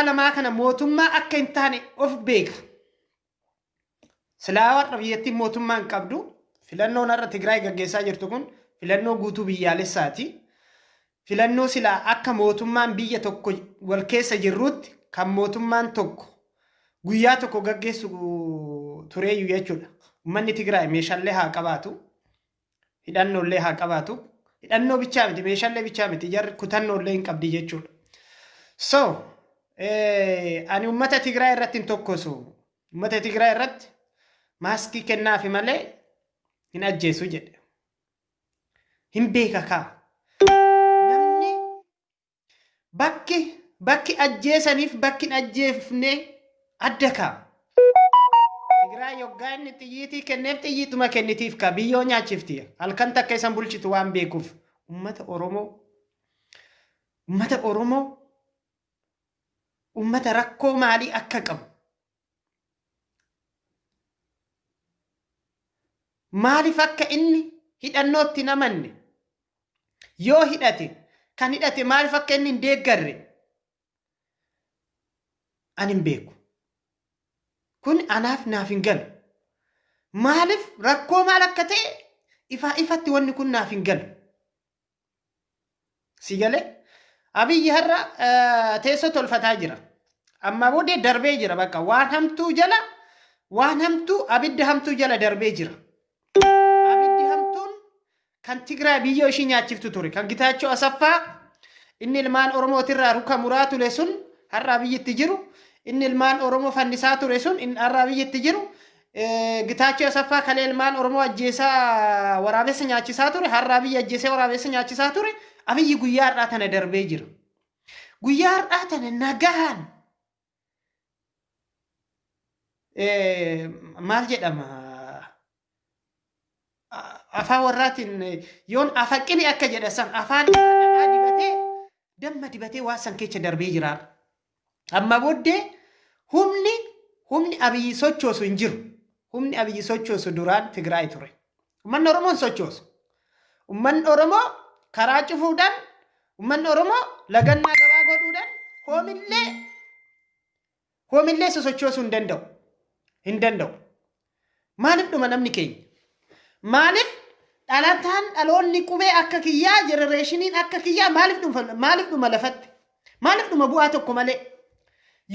Lamaa kana mootummaa akka hin taane of beeka. Silaa warra biyyattiin mootummaa hin qabdu. Filannoon har'a Tigraay gaggeessaa jirtu kun filannoo guutuu biyyaalessaati. Filannoo silaa akka mootummaan biyya tokko wal keessa jirrutti kan mootummaan tokko guyyaa tokko gaggeessu tureeyyu jechuudha. Uummanni Tigraay meeshaalee haa qabaatu. Hidhannoollee haa qabaatu. Hidhannoo bichaa miti, meeshaalee bichaa miti, jarri kutannoollee hin qabdi jechuudha. So, ani uummata Tigraay irratti hin tokkosu. Uummata Tigraay irratti maaskii kennaafi malee hin ajjeesu jedhe. Hin beeka kaa. Namni bakki ajjeesaniif bakki hin ajjeefne adda kaa. Tigraay yoggaa inni xiyyiitii kenneef xiyyiituma kennitiif kaa, biyyoo nyaachifti. Halkan takka isan bulchitu waan beekuuf. Uummata Oromoo uummata rakkoo maalii akka qabu, maaliif akka inni hidhannootti hin amanne, yoo hidhate kan hidhate maaliif akka inni hin deeggarre ani hin beeku. Kun anaaf naaf hin galu. Maaliif, rakkoo maal akka ta'e ifaa ifatti wanni kun naaf hin galu. Si galee, Abiyyi har'a teessoo tolfataa jira. Amma booddee darbee jira, bakka waan hamtuu jala, waan hamtuu, abidda hamtuu jala darbee jira. Abiddi hamtuun kan Tigraay biyyoo ishii nyaachiftu ture. Kan Gitaachoo Asaffaa inni ilmaan Oromootirraa ruka muraa ture sun har'a Abiyyitti jiru. Inni ilmaan Oromoo fannisaa ture sun inni har'a Abiyyitti jiru. Gitaachoo Asaffaa kalee ilmaan Oromoo ajjeesaa waraabessa nyaachisaa ture. Har'a Abiyyi ajjeesee waraabessa nyaachisaa ture. Abiyyi guyyaa har'aa tana darbee jira. Guyyaa har'aa tana nagahaan maal jedhama? Afaan warraatiin yoon afaqini akka jedha san, afaan dhadhaa dibatee, damma dibatee waan san keessa darbee jira. Amma booddee humni Abiyyi sochoosu hin jiru. Humni Abiyyi sochoosu duraan Tigraay ture. Uummanni Oromoo hin sochoosu. Uummanni Oromoo karaa cufuudhaan, uummanni Oromoo lagannaa gabaa godhuudhaan hoomillee sosochoosuu hin danda'u. Hin danda'u. Maaliif dhuma namni keenya? Maaliif dhalataan, dhaloonni qubee akka kiyyaa, generationiin akka kiyyaa maaliif dhuma lafatti? Maaliif dhuma bu'aa tokko malee?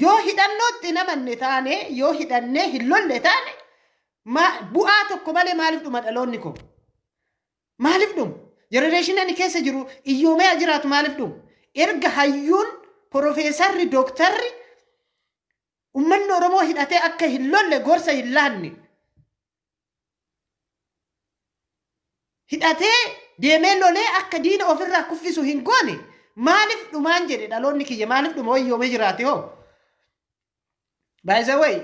Yoo hidhannootti hin amanne taane, yoo hidhannee hin lolle taane, bu'aa tokko malee maaliif dhuma dhaloonni koo? Maaliif dhuma? Generationiin ani keessa jiru iyyoomee jiraatu maaliif dhuma? Erga hayyuun, profeesarri, dooktarri uummanni Oromoo hidhatee akka hin lolle gorsa hin laanne, hidhatee deemee lolee akka diina ofirraa kuffisu hin goone, maaliif dhumaan jedhe? Dhaloonni kiyya maaliif dhuma wayyoomee jiraate hoo? By the way,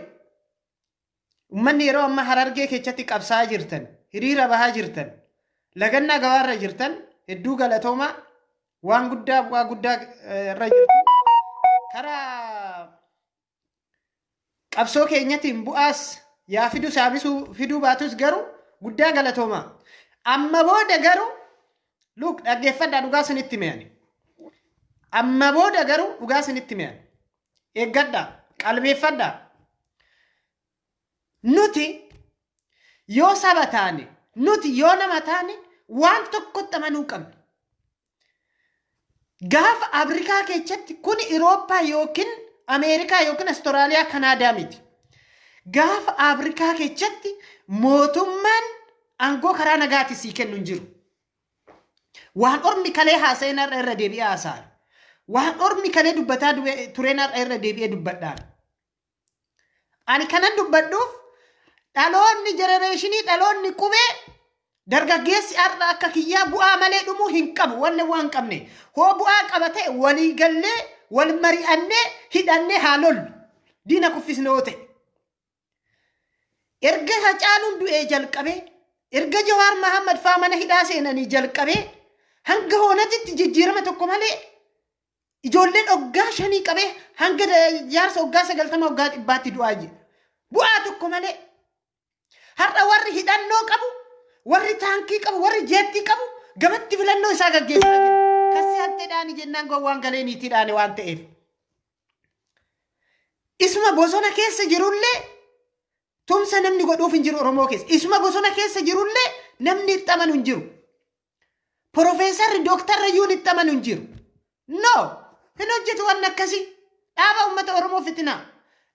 uummanni yeroo ammaa Harargee keessatti qabsaa'aa jirtan, hiriira bahaa jirtan, lagannaa gabaarra jirtan, hedduu galatoomaa. Waan guddaa, bu'aa guddaa irra jirtu. Karaa qabsoo keenyatiin bu'aas yaa fidu saabisuu fiduu baatus garuu guddaa galatoomaa. Amma booda garuu, look, dhaggeeffadhaa, dhugaa sinitti mi'ani. Amma booda garuu dhugaa sinitti mi'ani. Eeggadhaa, qalbeeffadhaa. Nuti yoo saba taane, nuti yoo nama taane, waan tokkotti amanuu qabna. Gaafa Afrikaa keessatti, kun Irooppaa yookiin Ameerikaa yookiin Astiraaliyaa, Kanaadaa miti. Gaafa Afrikaa keessatti mootummaan aangoo karaa nagaati sii kennu hin jiru. Waan ormi kalee haasa'een har'a irra deebi'ee haasa'an. Waan ormi kalee dubbataa tureen har'a irra deebi'ee dubbadhaan. Ani kanan dubbadhuuf dhaloonni, generationii, dhaloonni qubee, dargaggeessi har'a akka kiyyaa bu'aa malee dhumuu hin qabu, wanni bu'aa hin qabne. Hoo bu'aa qaba ta'e, walii gallee, wal mari'annee, hidhannee haa lollu. Diina kuffisne yoo ta'e. Erga Hacaaluun du'ee jalqabee, erga Jawaar Mahammad faa mana hidhaa seenanii jalqabee hanga hoonatitti jijjiirama tokko malee ijoolleen waggaa 5 qabee hanga jaarsa waggaa 90, waggaa 100tti du'aa jira. Bu'aa tokko malee. Har'a warri hidhannoo qabu, warri taankii qabu, warri jeettii qabu gamatti filannoo isaa gaggeessaa jiru. Kassi hattee dhaani jennaan gowwaan galee niitii dhaane waan ta'eef. Isuma bosona keessa jirullee tumsa namni godhuuf hin jiru Oromoo keessa. Isuma bosona keessa jirullee namni itti amanu hin jiru. Profeesarri dooktarri iyyuu itti amanu hin jiru. No! Hin hojjetu waan akkasii. Dhaaba uummata Oromoo fitinaa.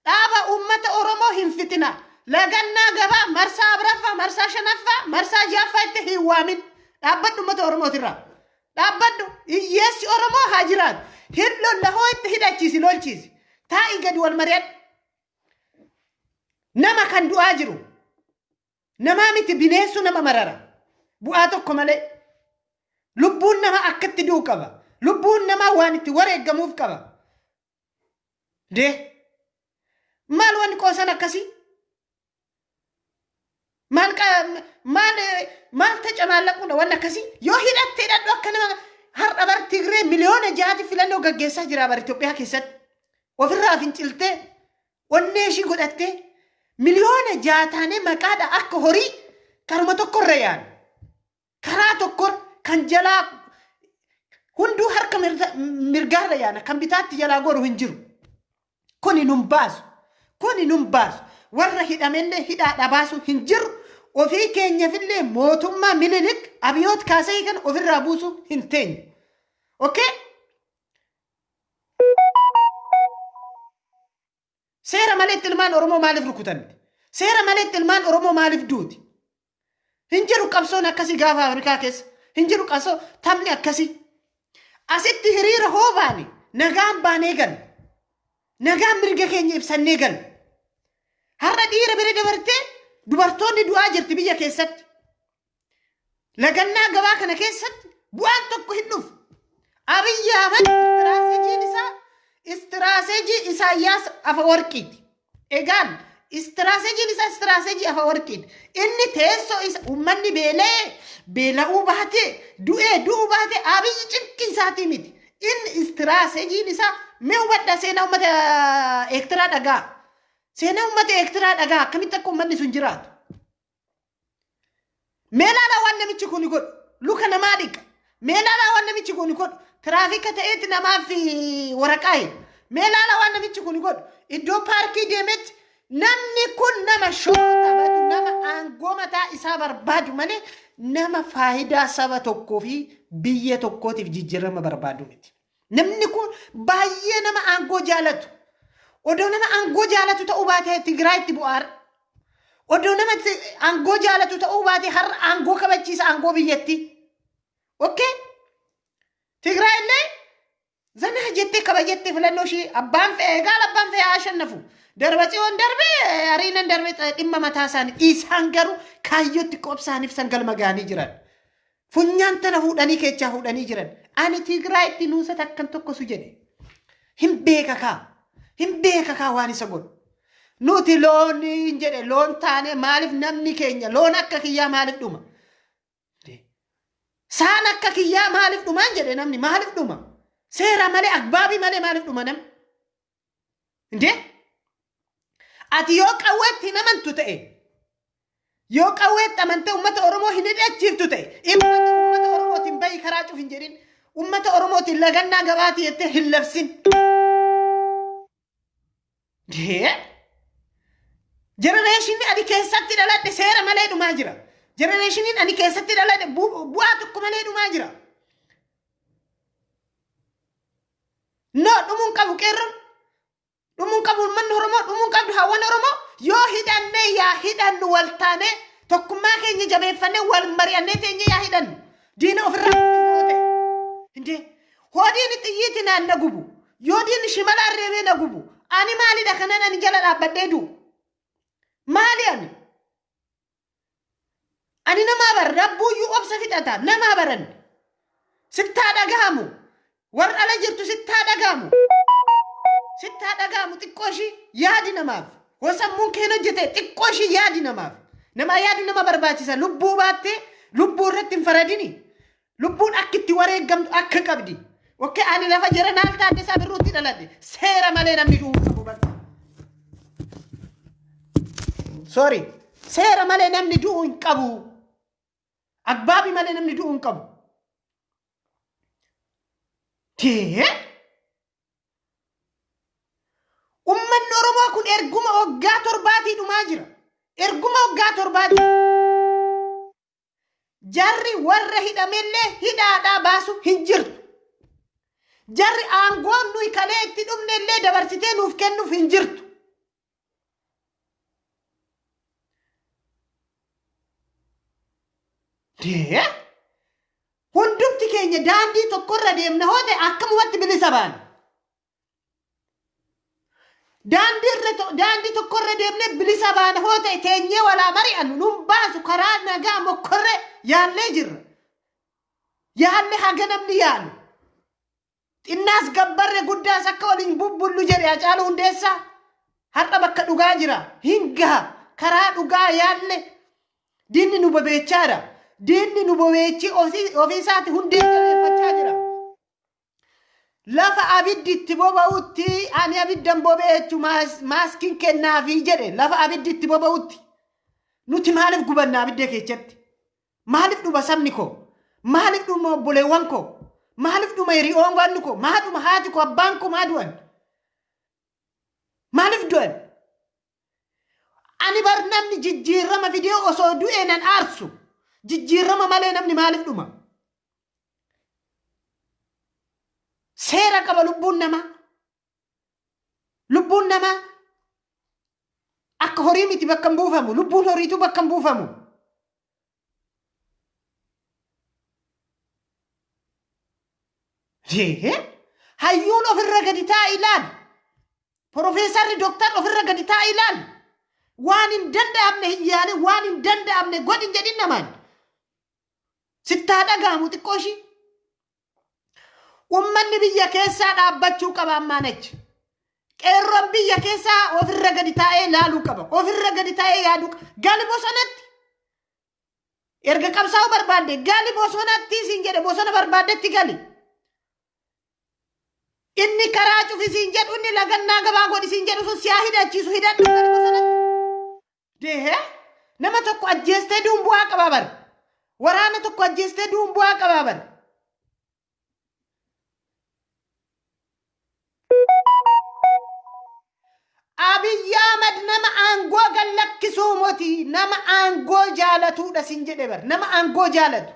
Dhaaba uummata Oromoo hin fitinaa. Lagannaa gabaa marsaa 4ffaa, marsaa 5ffaa, marsaa 6ffaa itti hin waamin. Dhaabbadhu uummata Oromootirraa. Dhaabbadhu. Hiyyeessi Oromoo haa jiraatu. Hin lolla hoo itti hidhachiisi lolchiisi. Taa'ii gadi wal mari'adhu. Nama kan du'aa jiru. Namaa miti bineensuu nama marara. Bu'aa tokko malee. Lubbuun namaa akkatti du'u qaba. Lubbuun namaa waan itti wareeggamuuf qaba. Dee maal wanni qoosan akkasii? Maal maal maal tacamaallaquudha wanni akkasii? Yoo hidhatte hidhadhu akka nama har'a bar Tigree miliyoona 6 filannoo gaggeessaa jira bar Itoophiyaa keessatti. Ofirraa finciltee onnee ishii godhattee miliyoona 6 taanee maqaadha akka horii karuma tokkorra yaanu. Karaa tokko kan jalaa hunduu harka mirgaarra yaana kan bitaatti jalaa goru hin jiru. Kuni nun baasu. Kuni nun baasu. Warra hidhamellee hidhaadha baasu hin jiru. Ofii keenyafillee mootummaa Minilik Abiyoot kaasee kan ofirraa buusu hin teenyu. Okay? Seera maleetti ilmaan Oromoo maaliif rukutamti? Seera maleetti ilmaan Oromoo maaliif duuti? Hin jiru qabsoon akkasii gaafa Afrikaa keessa. Hin jiru qabsoo taphni akkasii. Asitti hiriira hoo baane nagaan baanee galla. Nagaan mirga keenya ibsannee galla. Har'a dhiira bira dabartee dubartoonni du'aa jirti biyya keessatti. Lagannaa gabaa kana keessatti bu'aan tokko hin dhufu. Abiyyi Ahmad istiraateejiin isaa istiraateejii Isaayyaas Afawarqiiti. Egaan istiraateejiin isaa istiraateejii Afawarqiiti. Inni teessoo isa uummanni beela'ee beela'uu baatee du'ee du'uu baatee Abiyyi cinqii isaatii miti. Inni istiraateejiin isaa mee hubadhaa seenaa uummata Eertiraa dhagaa. Seenaa uummata Eertiraa dhagaa akkamitti akka uummanni sun jiraatu. Mee ilaalaa waan namichi kun godhu luka namaa dhiqa. Mee ilaalaa waan namichi kun godhu tiraafika ta'eeti namaaf waraqaa hidha. Mee ilaalaa waan namichi kun godhu iddoo paarkii deemetti namni kun nama shoora taphatu nama aangoo mataa isaa barbaadu malee nama faayidaa saba tokkoo fi biyya tokkootiif jijjiirama barbaadu miti. Namni kun baay'ee nama aangoo jaalatu. Odoo nama aangoo jaalatu ta'uu baatee Tigraayitti bu'aara. Odoo nama aangoo jaalatu ta'uu baatee har'a aangoo kabachiisa aangoo biyyattii. Okay? Tigraay illee zanaa jettee kabajattee filannoo ishee abbaan fe'ee egaal abbaan fe'ee haa shannafu. Darba tsiyoon darbe ariinan darbe dhimma mataa isaanii. Isaan garuu kaayyootti qobsaaniif san galma ga'anii jiran. Funyaan tana fuudhanii keechaa fuudhanii jiran. Ani Tigraayitti nuusa takkan tokko su jedhe. Hin beeka kaa. Hin beeka kaa waan isa godhu. Nuti loon hin jedhe loon taane maaliif namni keenya loon akka kiyyaa maaliif dhuma? Saan akka kiyyaa maaliif dhumaan jedhe namni maaliif dhuma? Seera malee agbaabii malee maaliif dhuma namni? Indee? Ati yoo qawweetti hin amantu ta'e yoo qawweetti amantee uummata Oromoo hin hidhachiiftu ta'e uummata Oromootiin bahi karaa cuf hin jedhin uummata Oromootiin lagannaa gabaatii jettee hin labsin. Dee? Jenereeshinii ani keessatti dhaladhe seera malee dhumaa jira. Jenereeshiniin ani keessatti dhaladhe bu'aa tokko malee dhumaa jira. No dhumuun qabu qeerroon. Dhumuun qabu uummanni Oromoo dhumuun qabdu hawwan Oromoo yoo hidhannee yaa hidhannu wal taanee tokkummaa keenya jabeeffannee wal mari'annee teenye yaa hidhannu. Diina ofirraa kuffisna yoo ta'e. Indee hoodiin xiyyiiti naan na gubu. Yoo diinni shimalaan reebee na gubu. Ani maalidha kanan ani jala dhaabbadhee du'u? Maali ani? Ani namaa bar rabbuuyyuu obsa fixata namaa baran. Sittaa dhagahamu. Warra ala jirtu sittaa dhagahamu. Sittaa dhagahamu xiqqoo ishii yaadi namaaf. Hoo sammuun keen hojjete xiqqoo ishii yaadi namaaf. Namaa yaadu nama barbaachisa. Lubbuu baattee lubbuu irratti hin faradini. Lubbuun akka itti wareeggamtu akka qabdi. Okkee ani lafa jara naal Taaddasaa Birruutti dhaladhe. Seera malee namni du'uu qabu bakka. Sorry. Seera malee namni du'uu hin qabu. Agbaabii malee namni du'uu hin qabu. Tee. Uummanni Oromoo Oromoo kun erguma waggaa 7 dhumaa jira. Erguma waggaa 7. Jarri warra hidhamellee hidhaadhaa baasu hin jirtu. Jarri aangoon nuyi kalee itti dhumnellee dabarsitee nuuf kennuuf hin jirtu. Hundumti keenya daandii tokkorra deemna hoo ta'e akkamumatti bilisa baana? Daandii tokkorra deemnee bilisa baana hoo ta'e teenyee walaa mari'annu nun baasu karaa nagaa mokkorre yaallee jirra. Yaallee haga namni yaalu. Xinnaas gabbarre guddaas akka waliin bubbullu jedhe Hacaaluu Hundeessaa. Har'a bakka dhugaa jira. Hin gaha. Karaa dhugaa yaalle. Diinni nu bobeechaadha. Diinni nu bobeechi ofiisaati hundee jabeeffachaa jira. Lafa abiddi itti boba'utti ani abiddan bobeechu maaskiin kennaafii jedhe lafa abiddi itti boba'utti. Nuti maaliif gubanna abidda keessatti? Maaliif dhuma sabni koo? Maaliif dhuma obboleewwan koo? Maaliif dhuma hiriyoowwan koo? Maa dhuma haati koo abbaan koo maa du'an? Maaliif du'an? Ani bar namni jijjiirama fidee osoo du'ee nan aarsu. Jijjiirama malee namni maaliif dhuma? Seera qaba lubbuun namaa. Lubbuun namaa akka horii miti bakka hin buufamu. Lubbuun horiitu bakka hin buufamu. Hayyuun ofirra gadi taa'e ilaali. Profeesarri dooktar ofirra gadi taa'e ilaali. Waan hin danda'amne hin yaalin, waan hin danda'amne godhin jedhin namaan. Sittaa dhaga'amu xiqqoo ishii. Uummanni biyya keessaa dhaabbachuu qaba ammaan achi. Qeerroon biyya keessaa ofirra gadi taa'ee ilaaluu qaba. Ofirra gadi taa'ee yaaduu qaba. Gali bosonatti. Erga qabsaa'uu barbaadde gali bosonatti siin jedhe bosona barbaaddetti gali. Inni karaa cufi siin jedhu inni lagannaa gabaa godhi siin jedhu sun siyaa hidhachiisu hidhadhu gali bosonatti. Deehee nama tokko ajjeestee duun bu'aa qabaa bara. Waraana tokko ajjeestee duun bu'aa qabaa bara. Abiy Ahmed nama aangoo gallakkisuu moti nama aangoo jaalatuudha siin jedhe bar nama aangoo jaalatu.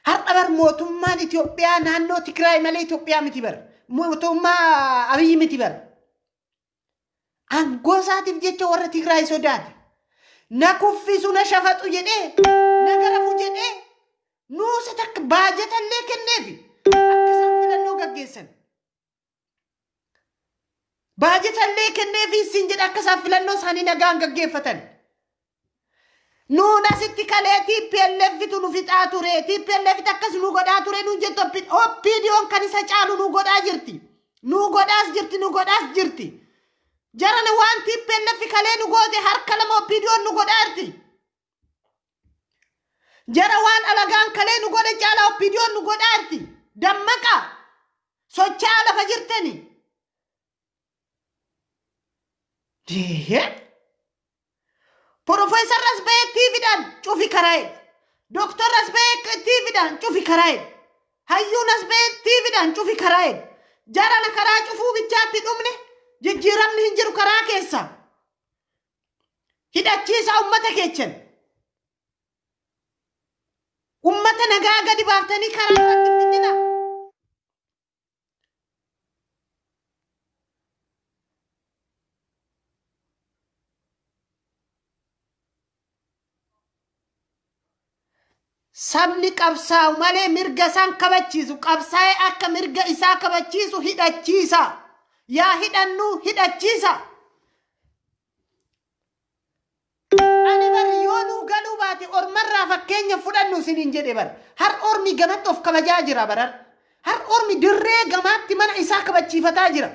Har'a bar mootummaan Itoophiyaa naannoo Tigraay malee Itoophiyaa miti bar mootummaa Abiy miti bar. Aangoo isaatiif jecha warra Tigraay sodaate. Na kuffisu na shafaxu jedhee na garafu jedhee nuusa takka baajatallee kenneefi akka isaan filannoo gaggeessan. Baajatallee kenneefi siin jedhe akka isaan filannoo isaanii nagaan gaggeeffatan. Nuun asitti kalee TPLFtu nu fixaa ture. TPLFtu akkas nu godhaa ture nuun jettu OPDOn kan isa caalu nu godhaa jirti. Nu godhaas jirti nu godhaas jirti. Jarana waan TPLF kalee nu goote harka lama OPDOn nu godhaa jirti. Jara waan alagaan kalee nu godhe caalaa OPDOn nu godhaa jirti. Dammaqa socho'aa lafa jirtani. Profeesar as bahee TVdhaan cufi karaa'edha. Dooktar as bahee TVdhaan cufi karaa'edha. Hayyuun as bahee TVdhaan cufi karaa'edha. Jarana karaa cufuu bichaatti dhumne jijjiiramni hin jiru karaa keessa. Hidhachiisaa uummata keechan. Uummata nagaa gadi baaftanii karaa irratti fitina. Sabni qabsaa'u malee mirga isaan kabachiisu qabsaa'ee akka mirga isaa kabachiisu hidhachiisa. Yaa hidhannu hidhachiisa. Ani bar yoo nuu galuu baate ormarraa fakkeenya fudhannu isiniin jedhe bar. Har ormi gamatti of kabajaa jira barar. Har ormi dirree gamaatti mana isaa kabachiifataa jira.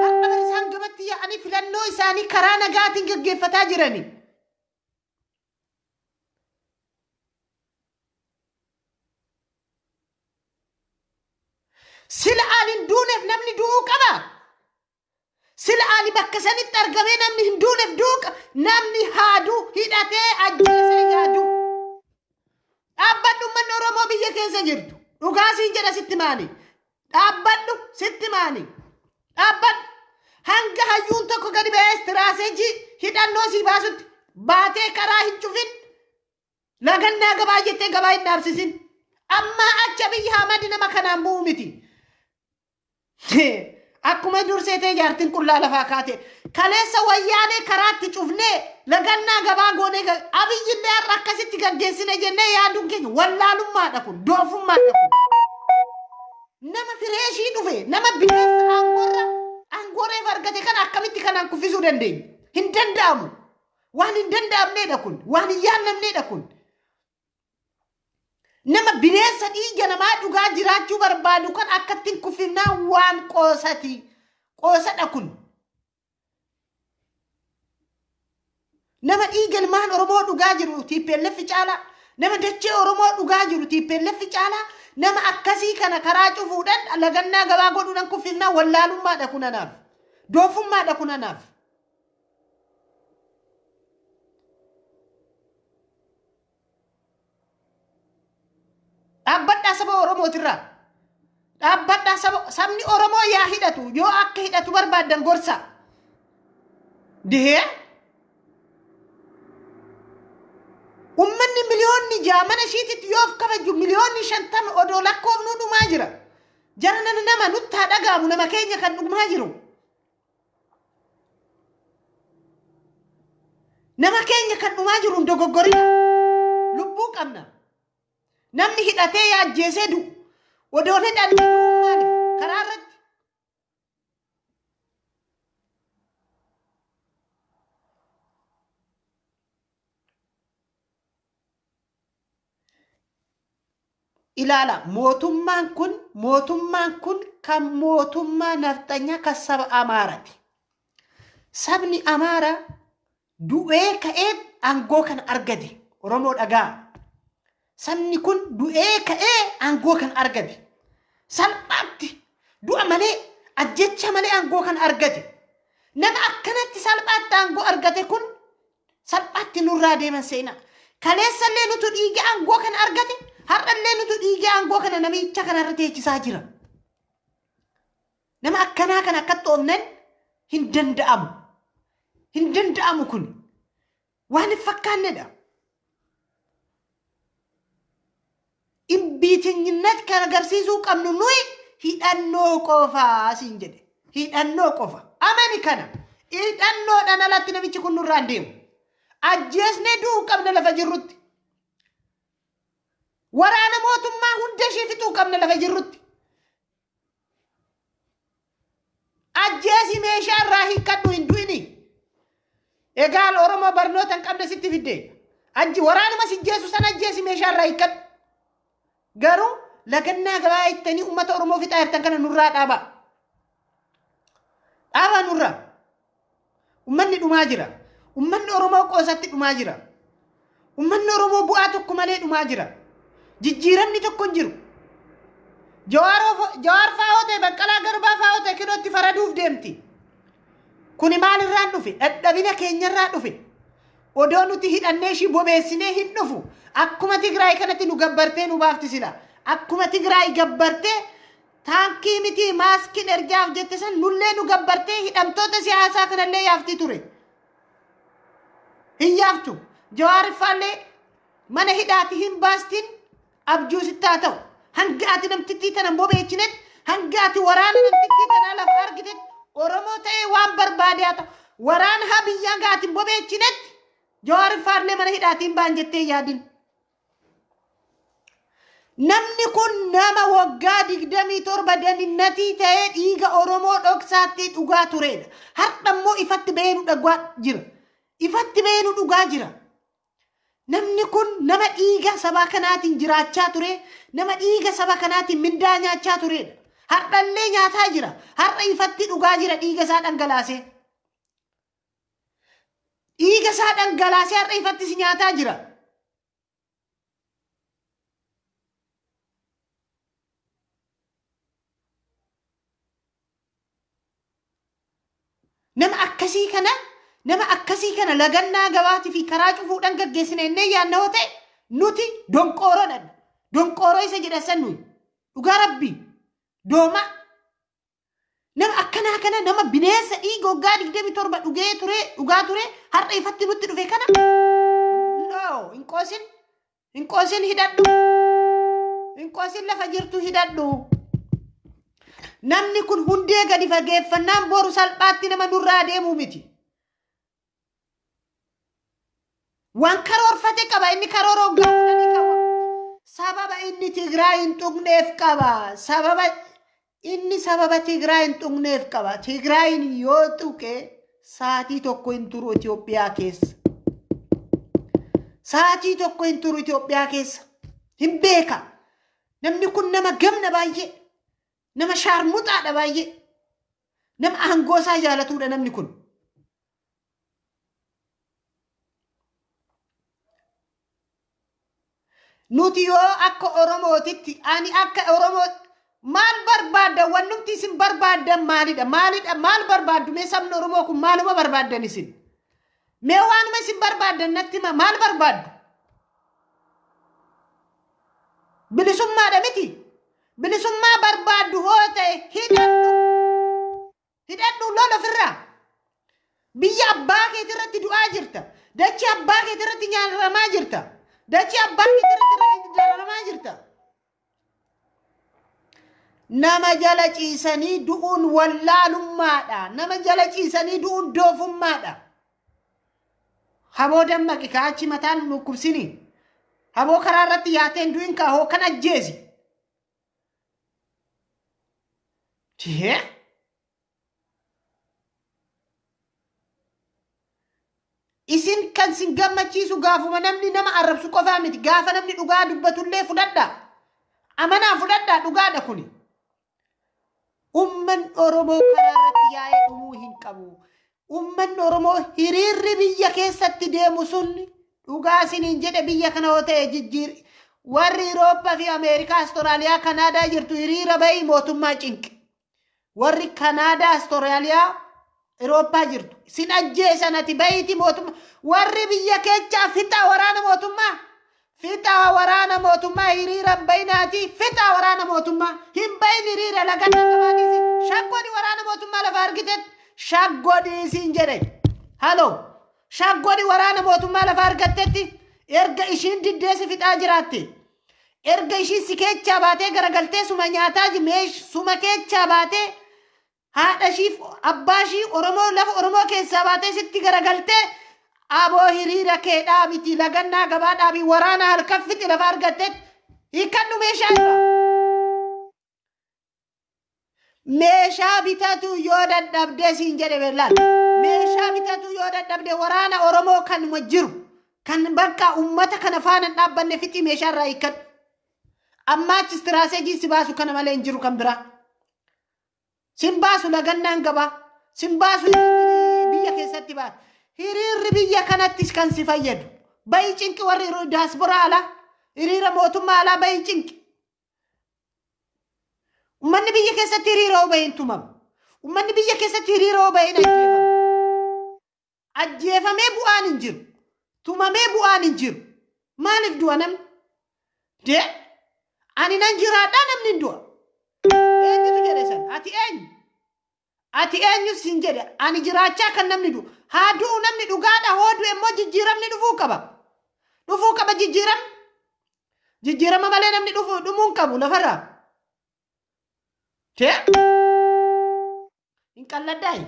Har'a bar isaan gamatti yaa'anii filannoo isaanii karaa nagaatiin gaggeeffataa jirani. Sila ani hin duuneef namni du'uu qaba. Sila ani bakka sanitti argamee namni hin duuneef du'uu qaba. Namni haaduu hidhatee ajjeesee yaadu. Dhaabbadhu uummanni Oromoo biyya keessa jirtu dhugaa siin jedha sitti maani. Dhaabbadhu sitti maani. Dhaabbadhu. Hanga hayyuun tokko gadi ba'ee istiraateejii hidhannoo sii baasutti baatee karaa hin cufin. Lagannaa gabaa jettee gabaa hin dhaabsisin. Amma achi Abiy Ahmad nama kanaan bu'u miti. Akkuma durseetee jaartiin qullaa lafaa kaate. Kaleessa wayyaanee karaatti cufnee lagannaa gabaa goonee Abiyyillee har'a akkasitti gaggeessine jennee yaaduun keenya wallaalummaadha kun, doofummaadha kun. Nama fireeshii dhufe, nama bineensa aangoorra aangooreef argate kana akkamitti kanaan kuffisuu dandeenya? Hin danda'amu. Waan hin danda'amneedha kun, waan hin yaannamneedha kun. Nama bineensa dhiiga namaa dhugaa jiraachuu barbaadu kan akkatti hin kuffifnaa waan qoosati. Qoosadha kun. Nama dhiiga ilmaan Oromoo dhugaa jiru TPLF caalaa, nama dachee Oromoo dhugaa jiru TPLF caalaa, nama akkasii kana karaa cufuudhaan lagannaa gabaa godhuudhaan kuffifnaa wallaalummaadha kun anaaf. Doofummaadha kun anaaf. Dhaabbadhaa saba Oromootirraa. Dhaabbadhaa sabni Oromoo yaa hidhatu yoo akka hidhatu barbaaddan gorsa. Dihee ummanni miliyoonni 6 mana ishiititti yoo of kabaju miliyoonni 50 odoo lakkoofnuu dhumaa jira. Jara nana nama nutti haa dhaga'amu nama keenya kan dhumaa jiru. Nama keenya kan dhumaa jiru hin dogoggorina. Lubbuu qabna. Namni hidhatee yaajjeesee du'u. Odoon hidhanne du'uun maaliif? Karaa irratti. Ilaala mootummaan kun kan mootummaa nafxanyaa kan saba Amaaraati. Sabni Amaaraa du'ee ka'ee aangoo kana argate. Oromoo dhagaa. Sabni kun du'ee ka'ee aangoo kana argate. Salphaatti du'a malee ajjecha malee aangoo kana argate. Nama akkanatti salphaatti aangoo argate kun salphaatti nurraa deeman seenaa. Kaleessallee nutu dhiigee aangoo kana argate, har'allee nutu dhiigee aangoo kana namicha kanarra teechisaa jira. Nama akkanaa kana akkatti oofnan hin danda'amu. Hin danda'amu kun. Waan hin fakkaannedha. Imbiitinyinnet kan agarsiisuu qabnu nuyi hidhannoo qofaa siin jedhe. Hidhannoo qofa. Amani kana. Hidhannoodhaan alatti namichi kun nurraa hin deemu. Ajjeesnee du'uu qabna lafa jirrutti. Waraana mootummaa hunda ishee fixuu qabna lafa jirrutti. Ajjeesi meeshaa irraa hiikkadhu hin du'ini. Egaa Oromoo barnoota hin qabne sitti fidde. Ajji waraanuma si jeessu sana ajjeesi meeshaa irraa hiikkadhu. Garuu lagannaa gabaa jettanii uummata Oromoo fixaa jirtan kana nurraa dhaabaa. Dhaabaa nurraa. Uummanni dhumaa jira. Uummanni Oromoo qoosatti dhumaa jira. Uummanni Oromoo bu'aa tokko malee dhumaa jira. Jijjiiramni tokko hin jiru. Jawaar fa'aa ta'e, Baqqalaa Garbaa fa'aa ta'e kinootti faraduuf deemti. Kuni maalirraan dhufe? Dadhabina keenyarraa dhufe. Odoo nuti hidhannee ishii bobeessinee hin dhufu. Akkuma Tigraay kanatti nu gabbartee nu baafti sila. Akkuma Tigraay gabbartee taankii miti maaskiin ergaaf jette san nullee nu gabbartee hidhamtoota siyaasaa kanallee yaaftii ture. Hin yaaftu. Jawaariffaallee mana hidhaati hin baastin abjuu sitti haa ta'u. Hanga ati namtittii tana bobeechinetti, hanga ati waraana namtittii tanaa lafa argitetti, Oromoo ta'ee waan barbaade haa ta'u. Waraana haa biyyaa hanga ati bobeechinetti Jawaariffaallee mana hidhaatiin baan jettee yaadin. Namni kun nama waggaa 27 daninnatii ta'ee dhiiga Oromoo dhoksaatti dhugaa turedha. Har'a immoo ifatti bahee nu dhugaa jira. Ifatti bahee nu dhugaa jira. Namni kun nama dhiiga saba kanaatiin jiraachaa ture, nama dhiiga saba kanaatiin mindaa nyaachaa turedha. Har'allee nyaataa jira. Har'a ifatti dhugaa jira dhiiga isaa dhangalaasee. Dhiiga isaa dhangalaasee har'a ifatti si nyaataa jira. Nama akkasii kana lagannaa gabaatii fi karaa cufuudhaan gaggeessine innee yaadna yoo ta'e nuti donqooroodha. Donqooroo isa jedhan san nuyi. Dhugaa rabbi. Dooma. Nama akkanaa kana nama bineensa dhiiga waggaa 27 dhugee ture dhugaa ture har'a ifatti nutti dhufe kana. No, hin qoosin. Hin qoosin hidhadhu. Hin qoosin lafa jirtu hidhadhu. Namni kun hundee gadi fageeffannaan boru salphaatti nama nurraa deemuu miti. Waan karoorfate qaba inni karoora waggaa 10 qaba. Sababa inni Tigraay hin tuqneef qaba. Sababa inni sababa Tigraay hin tuqneef qaba. Tigraayin yoo tuqe sa'aatii tokko hin turu Itoophiyaa keessa. Sa'aatii tokko hin turu Itoophiyaa keessa. Hin beeka. Namni kun nama gamna baay'ee. Nama shaarmuxaadha baay'ee. Nama aangoo isaa jaalatudha namni kun. Nuti yoo akka Oromootitti ani akka Oromoo maal barbaaddan wannumti isin barbaaddan maalidha maalidha maal barbaaddu mee sabni Oromoo kun maaluma barbaaddan isin mee waanuma isin barbaaddan natti hima maal barbaaddu bilisummaadha miti bilisummaa barbaaddu hoo ta'e hidhadhu hidhadhu lola ofirraa biyya abbaa keetirratti du'aa jirta dachee abbaa keetirratti nyaaramaa jirta dachee abbaa keetirratti dararamaa jirta. Nama jala ciisanii du'uun wallaalummaadha. Nama jala ciisanii du'uun doofummaadha. Haboo dammaqi kaachi mataan dhukkubsini. Haboo karaa irratti yaateen du'in kaa hoo kan ajjeesi. Tihee? Isin kan sin gammachiisu gaafuma namni nama arrabsu qofaa miti. Gaafa namni dhugaa dubbatullee fudhadha. Amanaa fudhadhaa dhugaadha kuni. Ummanni Oromoo karaa irratti yaa'ee dhumuu hin qabu. Ummanni Oromoo hiriirri biyya keessatti deemu sun dhugaa isiniin jedhe biyya kana yoo ta'e jijjiir warri Awurooppaa fi Ameerikaa, Awustiraaliyaa, Kanaadaa jirtu hiriira bahii mootummaa cinqi. Warri Kanaadaa, Awustiraaliyaa, Awurooppaa jirtu sin ajjeesan ati bahiiti mootummaa warri biyya keechaa fixaa waraana mootummaa. Fixaa waraana mootummaa hiriira hin bayinaati. Fixaa waraana mootummaa hin bayin hiriira laganna gabaadhiisi. Shaggodhi waraana mootummaa lafa argitetti shaggodhi isiin jedhe. Haloo shaggodhi waraana mootummaa lafa argattetti erga ishiin diddeesi fixaa jiraatte. Erga ishiin si keechaa baatee garagaltee suma nyaataa meesh suma keechaa baatee haadha ishiif abbaa ishii Oromoo lafa Oromoo keessaa baatee sitti garagaltee aboo hiriira kee dhaabiti lagannaa gabaa dhaabii waraana halkan fixi lafa argattetti hiikkadhu meeshaa irraa. Meeshaa bitatu yoo dadhabde siin jedhe beellaan. Meeshaa bitatu yoo dadhabde waraana Oromoo kanuma jiru kan bakka uummata kana faana hin dhaabbanne fixi meeshaa irraa hiikkadhu. Ammaa achi istiraateejii si baasu kana malee hin jiru kan biraa. Sin baasu lagannaan gabaa. Sin baasu biyya keessatti baatu. Hiriirri biyya kanattis kan si fayyadu. Bayi cinqi warri daasporaa alaa. Hiriira mootummaa alaa bayi cinqi. Uummanni biyya keessatti hiriira yoo bahe hin tumamu. Uummanni biyya keessatti hiriira yoo bahe hin ajjeefamu. Ajjeefamee bu'aan hin jiru. Tumamee bu'aan hin jiru. Maaliif du'a namni? Dee ani nan jiraadhaa namni hin du'a. Eenyutu jedhe san? Ati eenyu? Ati eenyu siin jedhe? Ani jiraachaa kan namni du'u. Haa du'u namni dhugaadha hoo du'e immoo jijjiiramni dhufuu qaba. Dhufuu qaba jijjiiramni. Jijjiirama malee namni dhufu dhumuu hin qabu lafarraa. Tee? Hin qalladaayi.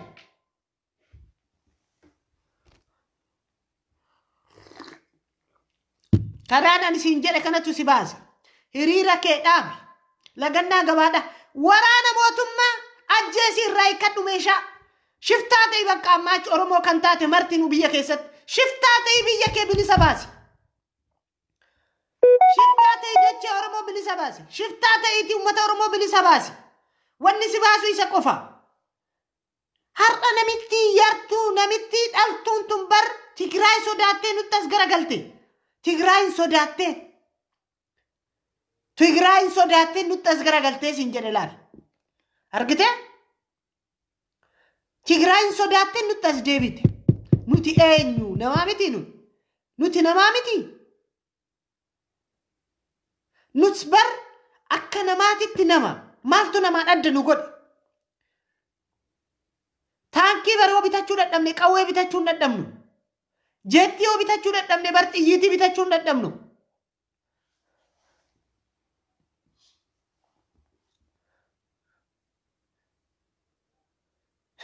Karaan ani siin jedhe kanatu si baasa. Hiriira kee dhaabi. Lagannaa gabaadha. Waraana mootummaa ajjeesii irraa hiikkadhu meeshaa. Shiftaa ta'ii bakka ammaa achi Oromoo kan taate martinuu biyya keessatti. Shiftaa ta'ii biyya kee bilisa baasi. Shiftaa ta'ii dachee Oromoo bilisa baasi. Shiftaa ta'iitii uummata Oromoo bilisa baasi. Wanni si baasu isa qofa. Har'a namittii yartuu namittii dhaltuun tun bar Tigraay sodaattee nutti as garagalte. Tigraayin sodaattee. Tigraayin sodaattee nutti as garagaltee siin jedhe laal. Argitee? Tigraayin sodaattee nutti as deebite. Nuti eenyu? Namaa miti nuti. Nuti namaa miti. Nus bar akka namaatitti nama maaltu namaan adda nu godhe? Taankii bar yoo bitachuu dadhabne qawwee bitachuu hin dadhabnu. Jeettii yoo bitachuu dadhabne bar xiyyiitii bitachuu hin dadhabnu.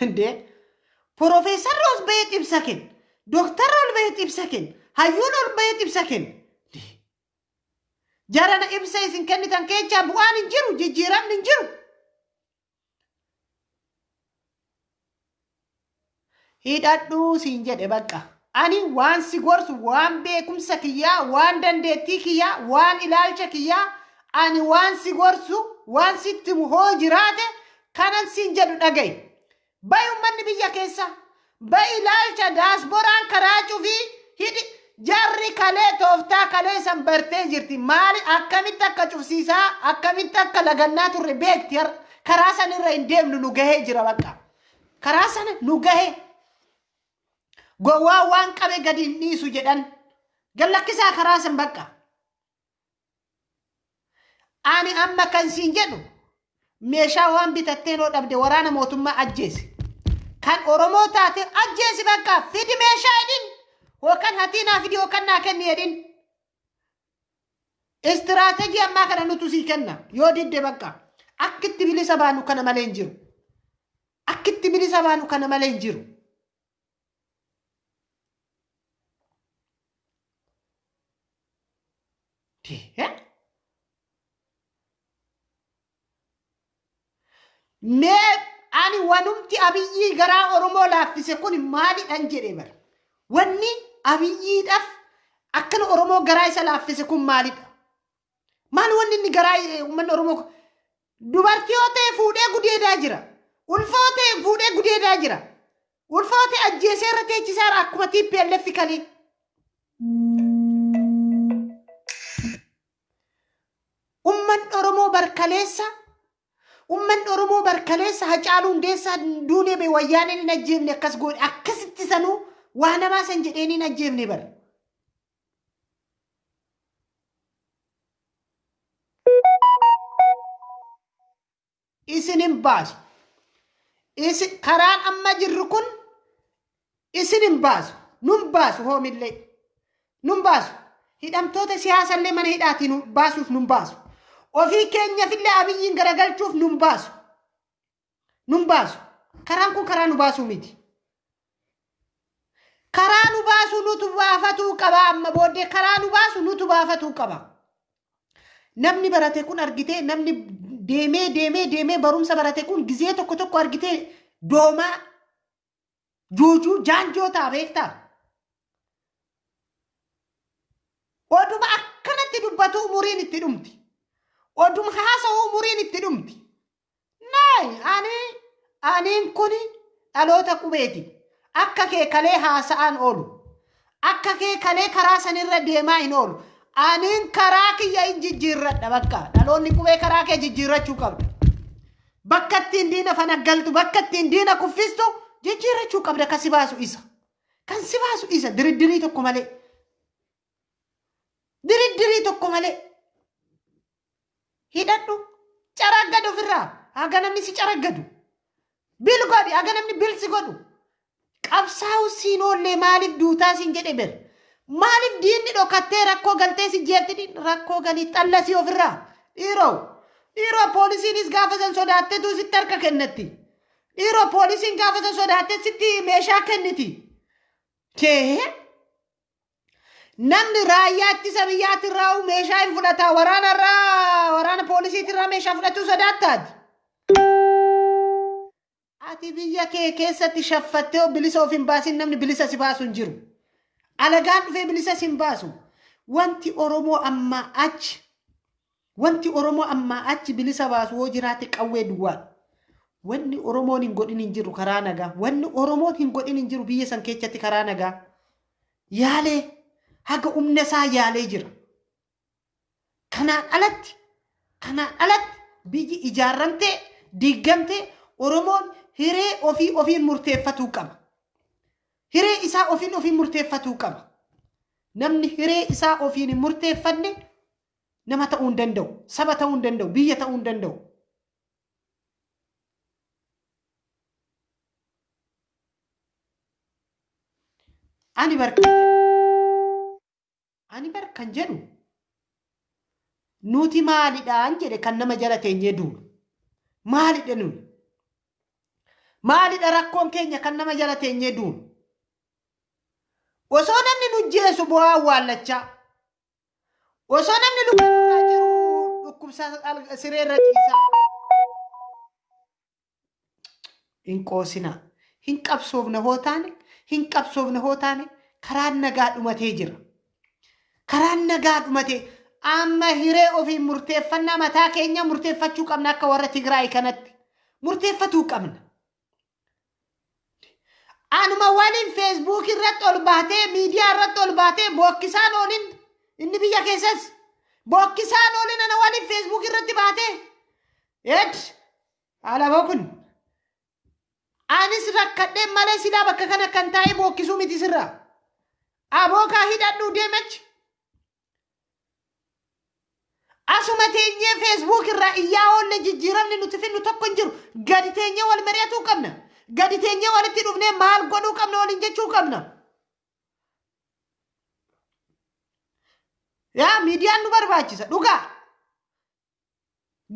Indee Profeesarri ol bahee ibsa kenna. Dooktarri ol bahee ibsa kenna. Hayyuun ol bahee ibsa kenna. Jarana ibsa isin kennitan keessaa bu'aan hin jiru, jijjiiramni hin jiru. Hidhadhuu siin jedhe bakka. Ani waan si gorsu, waan beekumsa kiyyaa, waan dandeettii kiyyaa, waan ilaalcha kiyyaa, ani waan si gorsu, waan sitti himu hoo jiraate kanan siin jedhu dhaga'i. Bayi uummanni biyya keessa, bayi ilaalcha daasboraan karaa cufii hidhi jarri kalee tooftaa kalee san bartee jirti. Maali akkamitti akka cufsiisaa, akkamitti akka lagannaa turre beekti. Karaa san irra hin deemnu nu gahee jira bakka. Karaa sana nu gahee. Gowwaa waan qabe gadi hin dhiisu jedhan. Gallakkisaa karaa san bakka. Ani amma kan siin jedhu meeshaa waan bitattee noo dhabde waraana mootummaa ajjeesi. Kan Oromoo taate ajjeesi bakka fidi meeshaa jedhin. Yookaan hatii naa fidi yookaan naa kenni jedhin. Istiraateejii ammaa kana nutu sii kenna yoo didde bakka. Akkitti bilisa baanu kana malee hin jiru. Akkitti bilisa baanu kana malee hin jiru. Mee ani wanumti Abiyyii garaa Oromoo laaffise kun maalidhan jedhee bara. Wanni Abiyyiidhaaf akkana Oromoo garaa isa laaffise kun maalidha? Maal wanni inni garaa uummanni Oromoo dubartii yoo ta'e fuudhee gudeedaa jira. Ulfa yoo ta'e fuudhee gudeedaa jira. Ulfa yoo ta'e ajjeesee irra teechisaa jira akkuma TPLF kalii. Uummanni Oromoo barkaleessa Uummanni Oromoo barkaleessa Hacaaluu Hundeessaa duunee bee wayyaaneen hin ajjeefne akkas godhe akkasitti sanuu waa namaa san jedheen hin ajjeefne bara. Isin hin baasu. Isin karaan amma jirru kun isin hin baasu. Nun baasu hoomillee. Nun baasu. Hidhamtoota siyaasallee mana hidhaatii nu baasuuf nun baasu. Ofii keenyafillee Abiyyiin garagalchuuf nun baasu. Nun baasu. Karaan kun karaa nu baasuu miti. Karaa nu baasu nutu baafatuu qaba amma booddee karaa nu baasu nutu baafatuu qaba. Namni barate kun argitee namni deemee deemee deemee barumsa barate kun gizee tokko tokko argitee doomaa juujuu jaanjoo ta'a beektaa? Oduma akkanatti dubbatu umuriin itti dhumti. Oduma haasa'u umuriin itti dhumti. Naay ani aniin kun dhaloota qubeeti. Akka kee kalee haasa'aan oolu. Akka kee kalee karaa sanirra deemaa hin oolu. Aniin karaa kiyya hin jijjiirradha bakka. Dhaloonni qubee karaa kee jijjiirrachuu qabda. Bakka ittiin diina fanaggaltu, bakka ittiin diina kuffistu jijjiirrachuu qabda kan si baasu isa. Kan si baasu isa diriddirii tokko malee. Diriddirii tokko malee. Hidhadhu. Caraggadu ofirraa. Haga namni si caraggadu. Bil godhi. Haga namni bil si godhu. Qabsaa'u siin oollee maaliif duutaa siin jedhe ber. Maaliif diinni dhokattee rakkoo galtee si jeetti rakkoo galii xallasii ofirraa. Dhiiroo. Dhiiroo poolisiinis gaafa san sodaattetu sitti harka kennatti. Dhiiroo poolisiin gaafa san sodaatte sitti meeshaa kenniti. Kee namni raayyaa ittisa biyyaatirraa meeshaa hin fudhata waraanarraa waraana poolisiitirraa meeshaa fudhachuu sodaattaati. Ati biyya kee keessatti shaffattee bilisa of hin baasin namni bilisa si baasu hin jiru. Alagaan dhufee bilisa si hin baasu. Wanti Oromoo ammaa achi wanti Oromoo ammaa achi bilisa baasu hoo jiraate qawwee duwwaadha. Wanni Oromoon hin godhin hin jiru karaa nagaa. Wanni Oromoon hin godhin hin jiru biyya san keessatti karaa nagaa. Yaalee haga humna isaa yaalee jira. Kanaan alatti biyyi ijaarramtee diigamtee Oromoon hiree ofii ofiin murteeffatuu qaba. Hiree isaa ofiin ofiin murteeffatuu qaba. Namni hiree isaa ofiin hin murteeffanne Nama ta'uu hin danda'u, saba ta'uu hin danda'u, biyya ta'uu hin danda'u. Ani bar ani bar kan jedhu nuti maalidhaan jedhe kan nama jala teenyee duulu. Maalidha nuyi? Maalidha rakkoon keenya kan nama jala teenyee duulu? Osoo namni nu jeesu bu'aa awwaallachaa. Osoo namni luka nurraa jiru dhukkubsaa sireerra ciisaa. Hin qoosinaa. Hin qabsoofne hoo taane, hin qabsoofne hoo taane karaan nagaa dhumatee jira. Karaan nagaa dhumatee amma hiree ofiin murteeffannaa mataa keenya murteeffachuu qabna akka warra Tigraay kanatti. Murteeffatuu qabna. Anuma waliin Facebook irratti ol baatee, miidiyaa irratti ol baatee bookkisaan oolin inni biyya keessas bookkisaan oolin ana waliin Facebook irratti baatee. Ed alaboo kun anis rakkadhee malee silaa bakka kana kan taa'ee bookkisuu miti sirraa. Abookaa hidhadhuu deemachi. Asuma teenyee Facebook irraa iyyaa oolle jijjiiramni nuti finnu tokko hin jiru. Gadi teenyee wal mari'atuu qabna. Gadi teenyee walitti dhufnee maal godhuu qabna waliin jechuu qabna. Yaa miidiyaan nu barbaachisa dhugaa.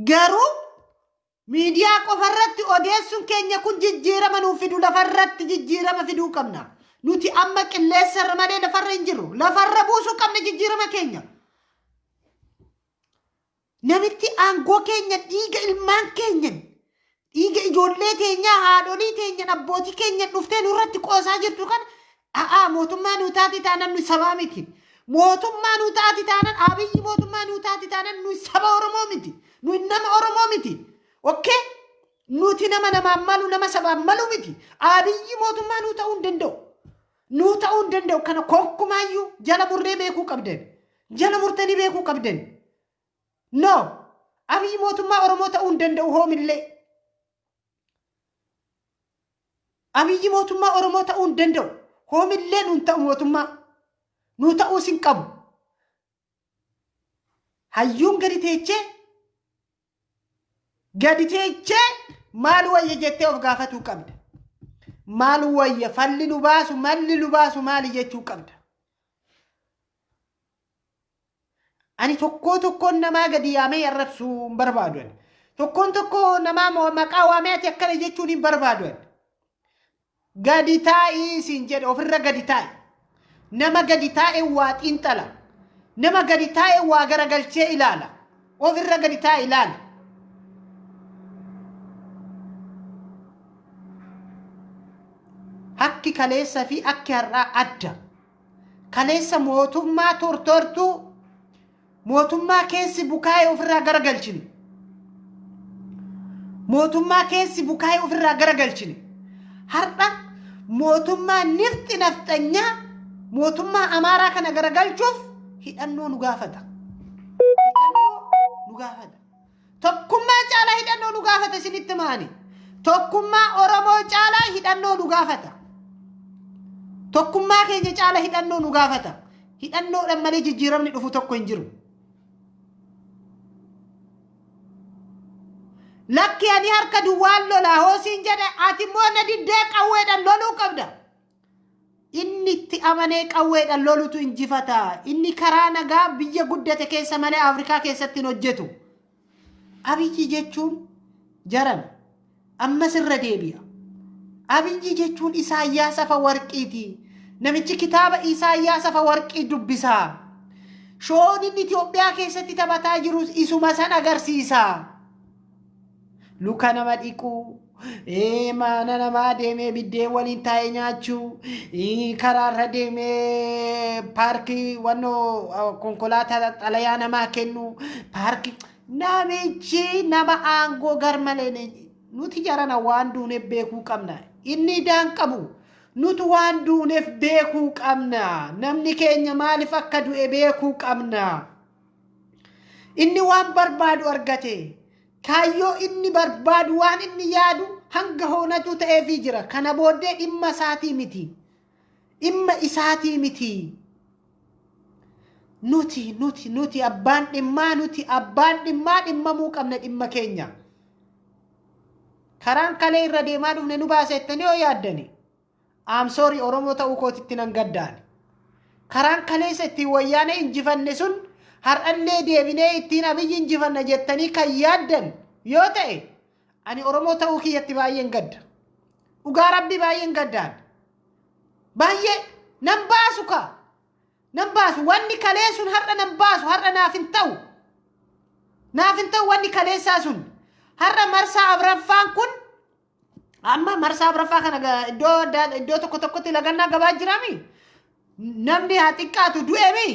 Garuu miidiyaa qofarratti odeessuun keenya kun jijjiirama nuuf fidu lafarratti jijjiirama fiduu qabna. Nuti amma qilleensarra malee lafarra hin jirru. Lafarra buusuu qabna jijjiirama keenya. Namitti aangoo keenya dhiiga ilmaan keenyan dhiiga ijoollee teenyaa haadholii teenyan abbootii keenyan dhuftee nurratti qoosaa jirtu kana a'aa mootummaa nuu taati taanan nu sabaa miti. Mootummaa nuu taati taanan Abiyyi mootummaa nuu taati taanan nu saba Oromoo miti. Nu nama Oromoo miti. Okay? Nuti nama namaan malu nama sabaan malu miti. Abiyyi mootummaa nuu ta'uu hin danda'u. Nuu ta'uu hin danda'u. Kana kokkumaayyuu jala murree beekuu qabdan. Jala murtanii beekuu qabdan. No! Abiyyi mootummaa Oromoo ta'uu hin danda'u hoomillee. Abiyyi mootummaa Oromoo ta'uu hin danda'u. Hoomillee nuun ta'u mootummaa. Nuu ta'uus hin qabu. Hayyuun gadi teechee gadi teechee maal wayya jettee of gaafatuu qabda. Maal wayya falli nu baasu malli nu baasu maali jechuu qabda. Ani tokkoo tokkoon namaa gadi yaamee arrabsuu hin barbaadu. Ani. Tokkoon tokkoo namaa maqaa waamee ati akkana jechuun hin barbaadu. Ani. Gadi taa'ii siin jedhe ofirra gadi taa'i. Nama gadi taa'e waa xiinxala. Nama gadi taa'e waa garagalchee ilaala. Ofirra gadi taa'e ilaala. Akki kaleessa fi akki har'aa adda. Kaleessa mootummaa tortortuu mootummaa keessi bukaa'e ofirraa garagalchine. Mootummaa keessi bukaa'e ofirraa garagalchine. Har'a mootummaa nifxi nafxanyaa mootummaa Amaaraa kana garagalchuuf hidhannoo nu gaafata. Hidhannoo nu gaafata. Tokkummaa caalaa hidhannoo nu gaafata isinitti maani. Tokkummaa Oromoo caalaa hidhannoo nu gaafata. Tokkummaa keenya caalaa hidhannoo nu gaafata. Hidhannoodhaan malee jijjiiramni dhufu tokko hin jiru. Lakki ani harka duwwaan lolaa hoosiin jedhe ati immoo na diddee qawweedhaan loluu qabda. Inni itti amanee qawweedhaan lolutu injifata. Inni karaa nagaa biyya guddate keessa malee Afrikaa keessatti hin hojjetu. Abiyyi jechuun jaran ammas irra deebi'a. Abiyyi jechuun Isaayyaas Afawarqiiti. Namichi kitaaba Isaayyaas Afawarqii dubbisaa. Shoon inni Itoophiyaa keessatti taphataa jirus isuma san agarsiisa. Luka nama dhiquu, mana namaa deemee biddeen waliin taa'ee nyaachuu, karaarra deemee paarkii wannoo konkolaataa xalayaa namaa kennu, paarkii namichi nama aangoo garmalee nuti jarana waan duuneef beekuu qabna. Inni idaan qabu. Nuti waan duuneef beekuu qabna. Namni keenya maaliif akka du'e beekuu qabna. Inni waan barbaadu argate. Kaayyoo inni barbaadu waan inni yaadu hanga hoonatu ta'eefii jira. Kana booddee dhimma isaatii miti. Dhimma isaatii miti. Nuti nuti nuti abbaan dhimmaa nuti abbaan dhimmaa dhimmamuu qabna dhimma keenya. Karaan kalee irra deemaa dhufne nu baasettanii yoo yaaddani. I'm sorry Oromoo ta'uu kootitti nan gaddaani. Karaan kaleessa ittiin wayyaanee injifanne sun har'allee deebinee ittiin Abiyyi injifanna jettanii kan yaaddan yoo ta'e ani Oromoo ta'uu kiyyatti baay'een gadda. Dhugaa Rabbii baay'een gaddaan. Baay'ee nan baasu kaa. Nan baasu wanni kalee sun har'a nan baasu har'a naaf hin ta'u. Naaf hin ta'u wanni kaleessaa sun. Har'a marsaa afraffaan kun amma marsaa afraffaa kana iddoo tokko tokkotti lagannaa gabaa jiraami. Namni haa xiqqaatu du'eemi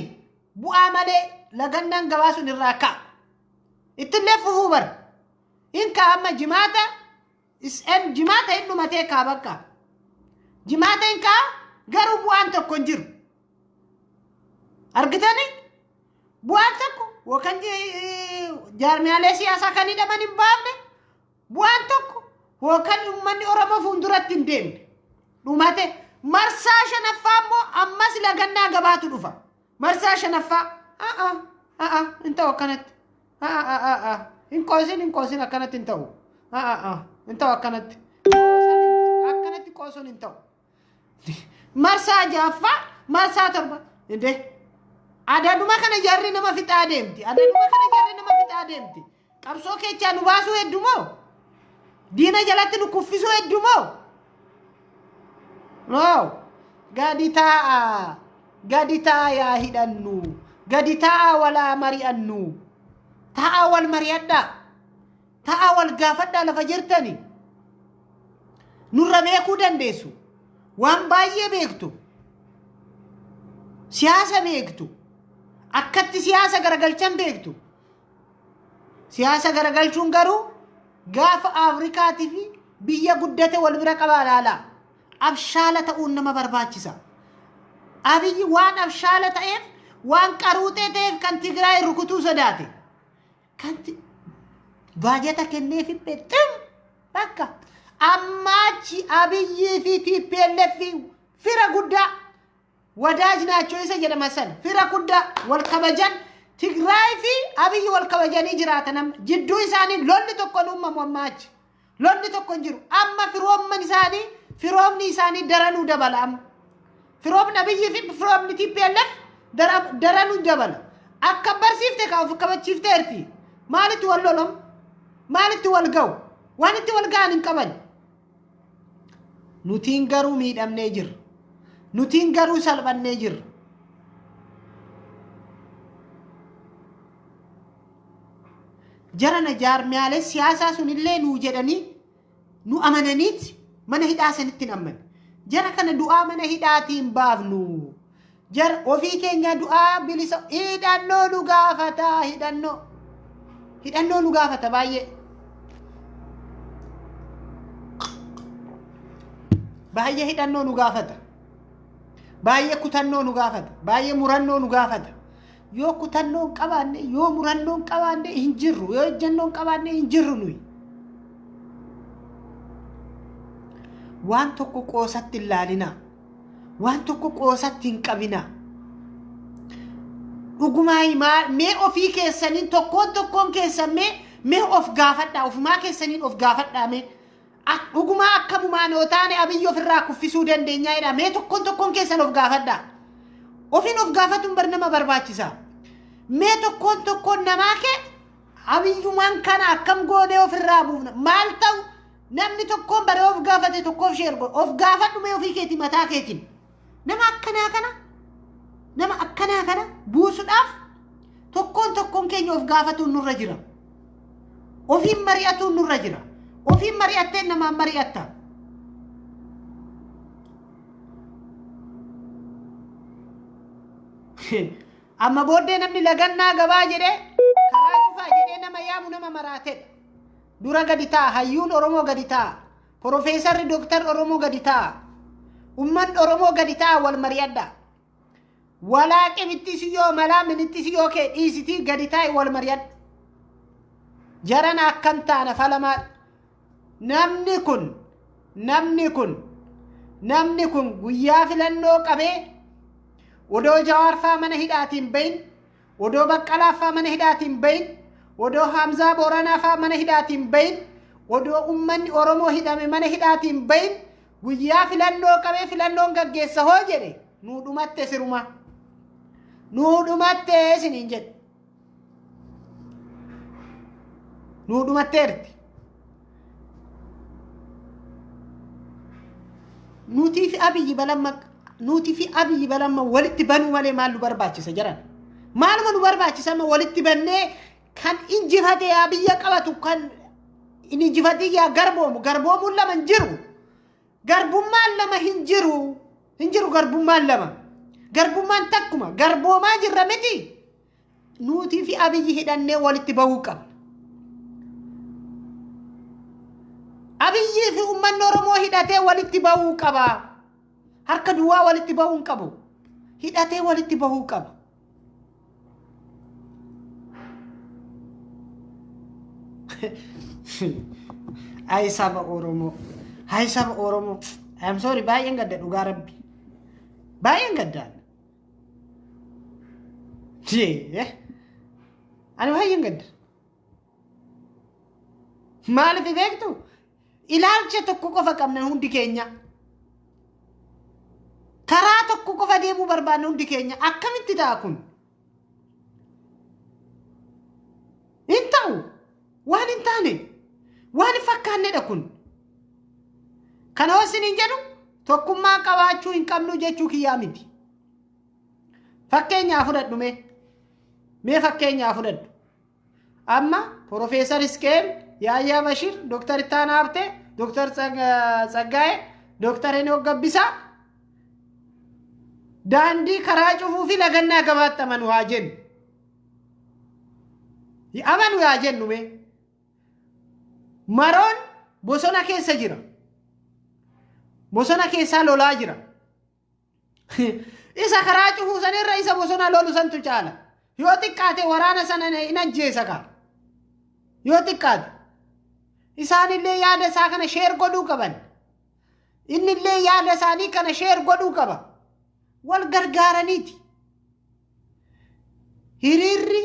bu'aa malee lagannaan gabaa sun irraa ka'a. Ittillee fufuu bara. Hin ka'a amma jimaata jimaata hin dhumatee ka'a bakka. Jimaata hin ka'a garuu bu'aan tokko hin jiru. Argitanii? Bu'aan tokko yookaan jaarmiyaalee siyaasaa kan hidhaman hin baafne bu'aan tokko yookaan uummanni Oromoo fuulduratti hin deemne. Dhumate marsaa shanaffaa immoo ammas lagannaa gabaatu dhufa. Marsaa shanaffaa hin ta'u akkanatti. Hin qoosin hin qoosin akkanatti hin ta'u. Hin ta'u akkanatti. Akkanatti qoosuun hin ta'u. Marsaa ja'affaa marsaa torba. Indee. Adaduma kana jarri nama fixaa deemti. Adaduma kana jarri nama fixaa deemti. Qabsoo keechaa nu baasuu hedduu moo? Diina jalatti nu kuffisuu hedduu moo? No. Gadi taa'aa. Gadi taa'aa hidhannu. Gadi taa'aa walaa mari'annu. Taa'aa wal mari'adhaa. Taa'aa wal gaafadhaa lafa jirtani. Nurra beekuu dandeessu. Waan baay'ee beektu. Siyaasa beektu. Akkatti siyaasa garagalchan beektu. Siyaasa garagalchuun garuu gaafa Afrikaatii fi biyya guddate wal bira qabaa ilaalaa. Abshaala ta'uun nama barbaachisa. Abiyyi waan abshaala ta'eef waan qaruuxee ta'eef kan Tigraay rukutuu sodaate. Kan baajata kenneef xim bakka. Ammaachi Abiyyii fi TPLF fira guddaa wadaaj naachoo isa jedhama sana fira guddaa wal kabajan Tigraay fi Abiyyi wal kabajanii jiraatan amma jidduu isaanii lolli tokko hin uumamu ammaachi. Lolli tokko hin jiru. Amma firoomman isaanii firoomni isaanii daranuu dabala amma. Firoomni Abiyyii fi firoomni TPLF daranuu dabala. Akka barsiifte kaa of kabachiifteerti. Maalitti wal lolamu? Maalitti wal ga'u? Waan itti wal ga'an hin qaban. Nutiin garuu miidhamnee jirra. Nutiin garuu salphannee jirra. Jarana jaarmiyaalee siyaasaa sunillee nuu jedhanii nu amananiiti mana hidhaa sanitti hin amane. Jara kana du'aa mana hidhaatiin baafnu. Jara ofii keenya du'aa bilisa hidhannoo nu gaafata hidhannoo. Hidhannoo nu gaafata baay'ee. Baay'ee hidhannoo nu gaafata. Baay'ee kutannoo nu gaafata. Baay'ee murannoo nu gaafata. Yoo kutannoo hin qabaanne, yoo murannoo hin qabaanne hin jirru. Yoo ejjennoo hin qabaanne hin jirru nuyi. Waan tokko qoosatti hin laalinaa. Waan tokko qoosatti hin qabinaa. Dhugumaa mee ofii keessaniin tokkoon tokkoon keessan mee of gaafadhaa. Ofumaa keessaniin of gaafadhaa mee. Dhugumaa akkamumaan yoo taane Abiyyi ofirraa kuffisuu dandeenyaa jedha. Mee tokkoon tokkoon keessan of gaafadhaa. Ofiin of gaafatuun bar nama barbaachisa. Mee tokkoon tokkoon namaa kee Abiyyumaan kana akkam goonee ofirraa buufna. Maal ta'u namni tokkoon baree of gaafate tokkoof share godhu. Of gaafadhu mee ofii keetii mataa keetiin. Nama akkanaa kana nama akkanaa kana buusuudhaaf tokkoon tokkoon keenya of gaafatuun nurra jira. Ofiin mari'atuun nurra jira. Ofiin mari'attee namaan mari'atta. Amma booddee namni lagannaa gabaa jedhee karaa cufaa jedhee nama yaamu nama maraatedha. Dura gadi taa'a hayyuun Oromoo gadi taa'a. Profeesarri Dooktar Oromoo gadi taa'a. Uummanni Oromoo gadi taa'a wal mari'adha. Walaa qibittis yoo malaa minittis yoo kee dhiisitii gadi taa'i wal mari'adha. Jarana akkam taana falamaa namni kun guyyaa filannoo qabee odoo Jawaar faa mana hidhaatiin bahin Odoo Baqqalaa fa'aa mana hidhaatiin bahin, odoo Hamzaa Booranaa fa'aa mana hidhaatiin bahin, odoo uummanni Oromoo hidhame mana hidhaatiin bahin, guyyaa filannoo qabee filannoon gaggeessa hoo jedhe nuu dhumatte siruma. Nuu dhumatte isiniin jedhe. Nuu dhumatteerti. Nutii fi Abiyyi balamma nuti fi Abiyyi balamma walitti banuu malee maal nu barbaachisa jedhan. Maaluma nu barbaachisa amma walitti bannee kan injifate yaa biyya qabatu kan hin injifatin yaa garboomu. Garboomuun lama hin jiru. Garbummaan lama hin jiru. Hin jiru garbummaan lama. Garbummaan takkuma. Garboomaa jirra miti. Nuti fi Abiyyi hidhannee walitti bahuu qabna. Abiyyii fi uummanni Oromoo hidhatee walitti bahuu qaba. Harka duwwaa walitti bahuu hin qabu. Hidhatee walitti bahuu qaba. Ay saba Oromoo. Ay saba Oromoo. I am sorry, baay'een gadda dhugaa rabbi. Baay'een gaddaan. Jee. Ani baay'een gadda. Maaliif beektu? Ilaalcha tokko qofa qabna hundi keenya. Karaa tokko qofa deemuu barbaanna hundi keenya. Akkamitti ta'a kun? Hin ta'u. Waan hin taane. Waan hin fakkaannedha kun. Kana hoo isiniin jedhu tokkummaa qabaachuu hin qabnu jechuu kiyyaa miti. Fakkeenyaa fudhadhu mee. Mee fakkeenyaa fudhadhu. Amma Profeesar Iskeel, Yaayyaa Bashir, Dooktar Ittaanaa Habtee, Dooktar Tsaggaayee, Dooktar Henook Gabbisaa daandii karaa cufuu fi lagannaa gabaatti amanu haa jennu. Amanu haa jennu mee. Maroon bosona keessa jira. Bosona keessaa lolaa jira. Isa karaa cufuu sanirra isa bosona lolu santu caala. Yoo xiqqaate waraana sana hin ajjeesa kaa. Yoo xiqqaate. Isaanillee yaada isaa kana sheer godhuu qaban. Innillee yaada isaanii kana sheer godhuu qaba. Wal gargaaraniiti. Hiriirri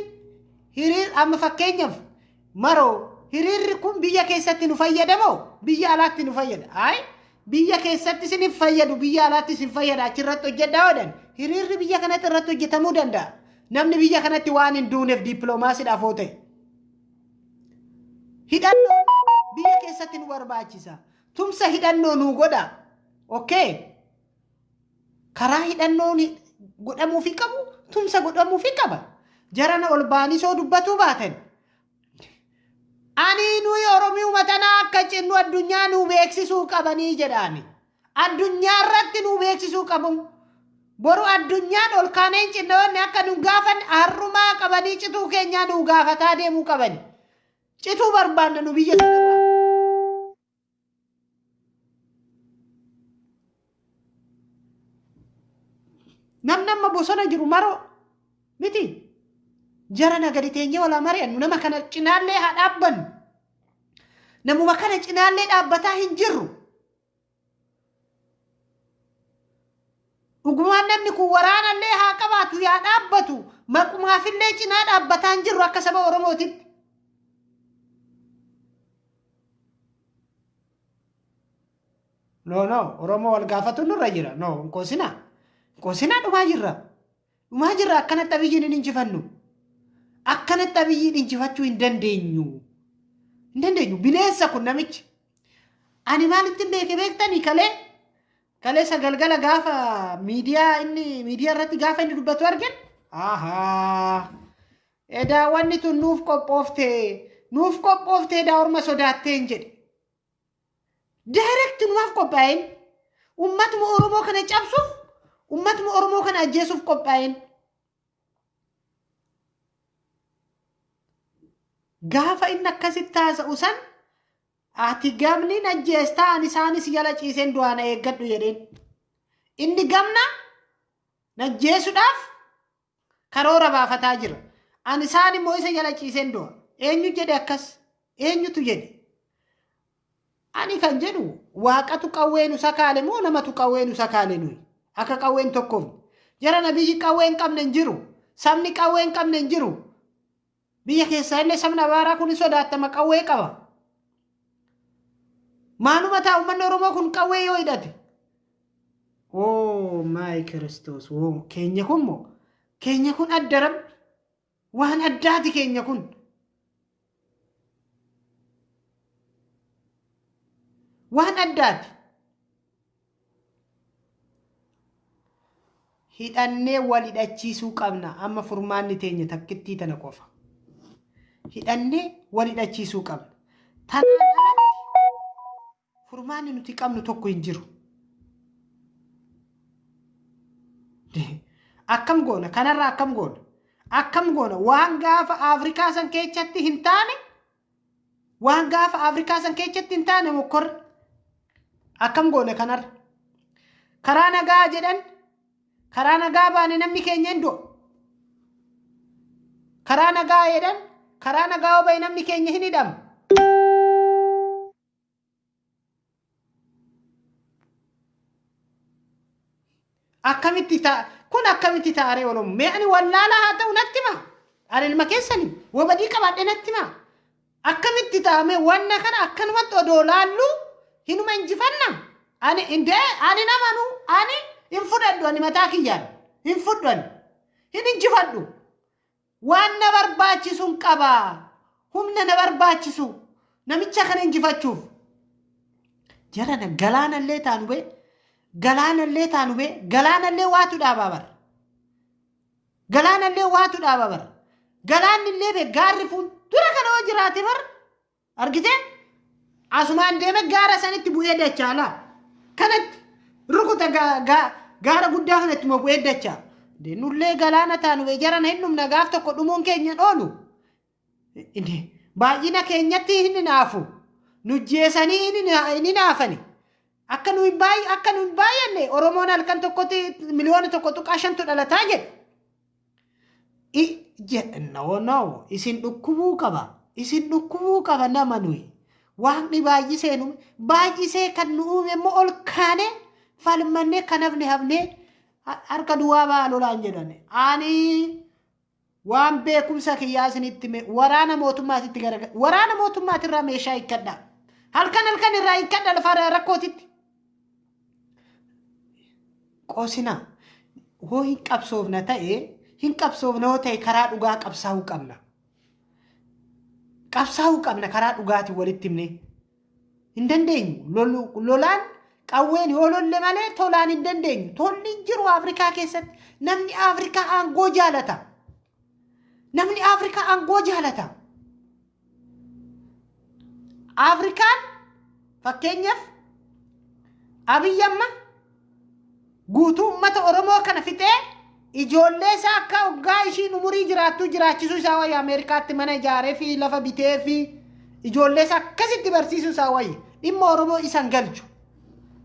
hiriir amma fakkeenyaaf maroo hiriirri kun biyya keessatti nu fayyadamoo biyya alaatti nu fayyada? Ayi biyya keessatti isin fayyadu biyya alaatti isin fayyada achirratti hojjedhaa godhan. Hiriirri biyya kanatti irratti hojjetamuu danda'a. Namni biyya kanatti waan hin duuneef dippiloomaasiidhaaf hoo ta'e. Hidhannoo biyya keessatti nu barbaachisa. Tumsa hidhannoo nu godha. Okay. Karaa hidhannoon godhamuufi qabu tumsa godhamuufi qaba. Jarana ol ba'anii soo dubbatuu baatan. Ani nuyi Oromiyuma tanaa akka cinnu addunyaa nu beeksisuu qabanii jedhaani. Addunyaa irratti nu beeksisuu qabu. Boru addunyaan ol kaanee hin cinne akka nu gaafan harrumaa qabanii cituu keenyaa nu gaafataa deemuu qabani. Cituu barbaanna nu biyya sanarraa. Namni amma bosona jiru maroo miti. Jara gadi teenyee walaa mari'annu nama kana cinaallee haa dhaabbannu. Namuma kana cinaallee dhaabbataa hin jirru. Dhugumaan namni kun waraanallee haa qabaatu yaa dhaabbatu maqumaafillee cinaa dhaabbataa hin jirru akka saba Oromootitti. No no Oromoo wal gaafatu nurra jira. No hin qoosinaa. Hin qoosinaa dhumaa jirra. Dhumaa jirra akkanatti Abiyyiin hin injifannu. Akkanatti Abiyyiin injifachuu hin dandeenyu. Hin dandeenyu. Bineensa kun namichi. Ani maalitti beeke beektanii kalee kaleessa galgala gaafa miidiyaa inni miidiyaa irratti gaafa inni dubbatu argin. Ahaa. Edaa wanni tun nuuf qophoofte nuuf qophoofte edaa orma sodaattee hin jedhe. Direct numaaf qophaa'een ummatuma Oromoo kana cabsuuf ummatuma Oromoo kana ajjeesuuf qophaa'een. Gaafa inni akkasitti haasa'u san ati gamni ajjeestaa ani isaanis jala ciiseen du'aa na eeggadhu jedheen. Inni gamna najjeesuudhaaf karoora baafataa jira. Ani isaan immoo isa jala ciiseen du'a. Eenyu jedhe akkas? Eenyutu jedhe? Ani kan jedhu waaqatu qawwee nu sakaale moo namatu qawwee nu sakaale nuyi? Akka qawween tokkoof. Jara nabiyyi qawwee hin qabne hin jiru. Sabni qawwee hin qabne hin jiru. Biyya keessaa illee sabni Amaaraa kun sodaatama qawwee qaba. Maaluma ta'a uummanni Oromoo kun qawwee yoo hidhate. Oh my Kiristoos, oh keenya kun moo keenya kun adda rabbi waan addaati keenya kun. Waan addaati. Hidhannee wal hidhachiisuu qabna. Amma furmaanni teenya takkittii tana qofa. Hidhannee wal hidhachiisuu qabna. Tanaan alatti furmaanni nuti qabnu tokko hin jiru. Akkam goona? Kanarraa akkam goona? Akkam goona? Waan gaafa Afrikaa san keessatti hin taane, waan gaafa Afrikaa san keessatti hin taane mokkorra. Akkam goona kanarra? Karaa nagaa jedhan, karaa nagaa baane namni keenya hin du'a. Karaa nagaa jedhan, karaa nagaa yoo bahe namni keenya hin hidhama. Akkamitti ta'a? Kun akkamitti ta'a ree Oromoo? Mee ani wallaalaa haa ta'u natti hima. Ani ilma keessanii wabadii qabaadhee natti hima. Akkamitti ta'a mee wanna kana akkanumatti odoo laallu hinuma injifanna? Ani indee ani namanu ani hin fudhadhu ani mataa kiyyaan hin fudhu ani hin injifadhu. Waan na barbaachisu hin qaba. Humna na barbaachisu namicha kana injifachuuf. Jarana galaanallee taanu bee galaanallee taanu bee galaanallee waatu dhaabaa bara. Galaanallee waatu dhaabaa bara. Galaannillee bee gaarri fuuldura kana yoo jiraate bara. Argitee? Asumaan deeme gaara sanitti bu'ee dachaa laa. Kanatti rukuta gaara guddaa kanatti immoo bu'ee dachaa. Nullee galaana taanu bee jarana hin dhumna gaaf tokko dhumuun keenya oolu. Baay'ina keenyatti hin hinaafu. Nujjeessanii hin hinaafani. Akka nu hin baay'anne Oromoon halkan tokkotti 1.5 miliyoona dhalataa jedha. No no isin dhukkubuu qaba. Isin dhukkubuu qaba nama nuyi. Waaqni baay'isee nu baay'isee kan nu uume immoo ol kaane falmannee kan hafne hafnee harka duwwaa ba'aa lolaan jedhan. Ani waan beekumsa kiyyaa isinitti hime waraana mootummaatitti garagara waraana mootummaatirraa meeshaa hiikkadhaa. Halkan halkan irraa hiikkadha lafa rakkootitti. Qosinaa hoo hin qabsoofna ta'e hin qabsoofna yoo ta'e karaa dhugaa qabsaa'uu qabna. Qabsaa'uu qabna karaa dhugaatiin walitti himnee. Hin dandeenyu. Lolaan qawween yoo lolle malee tolaan hin dandeenyu. Tolli hin jiru Afrikaa keessatti. Namni Afrikaa aangoo jaalata. Namni Afrikaa aangoo jaalata. Afrikaan fakkeenyaaf Abiyyi amma guutuu uummata Oromoo kana fixee ijoollee isaa akka waggaa ishiin umurii jiraattuu jiraachisuu isaa wayya Ameerikaatti mana ijaaree fi lafa bitee fi ijoollee isaa akkasitti barsiisuu isaa wayya. Dhimma Oromoo isan galchu.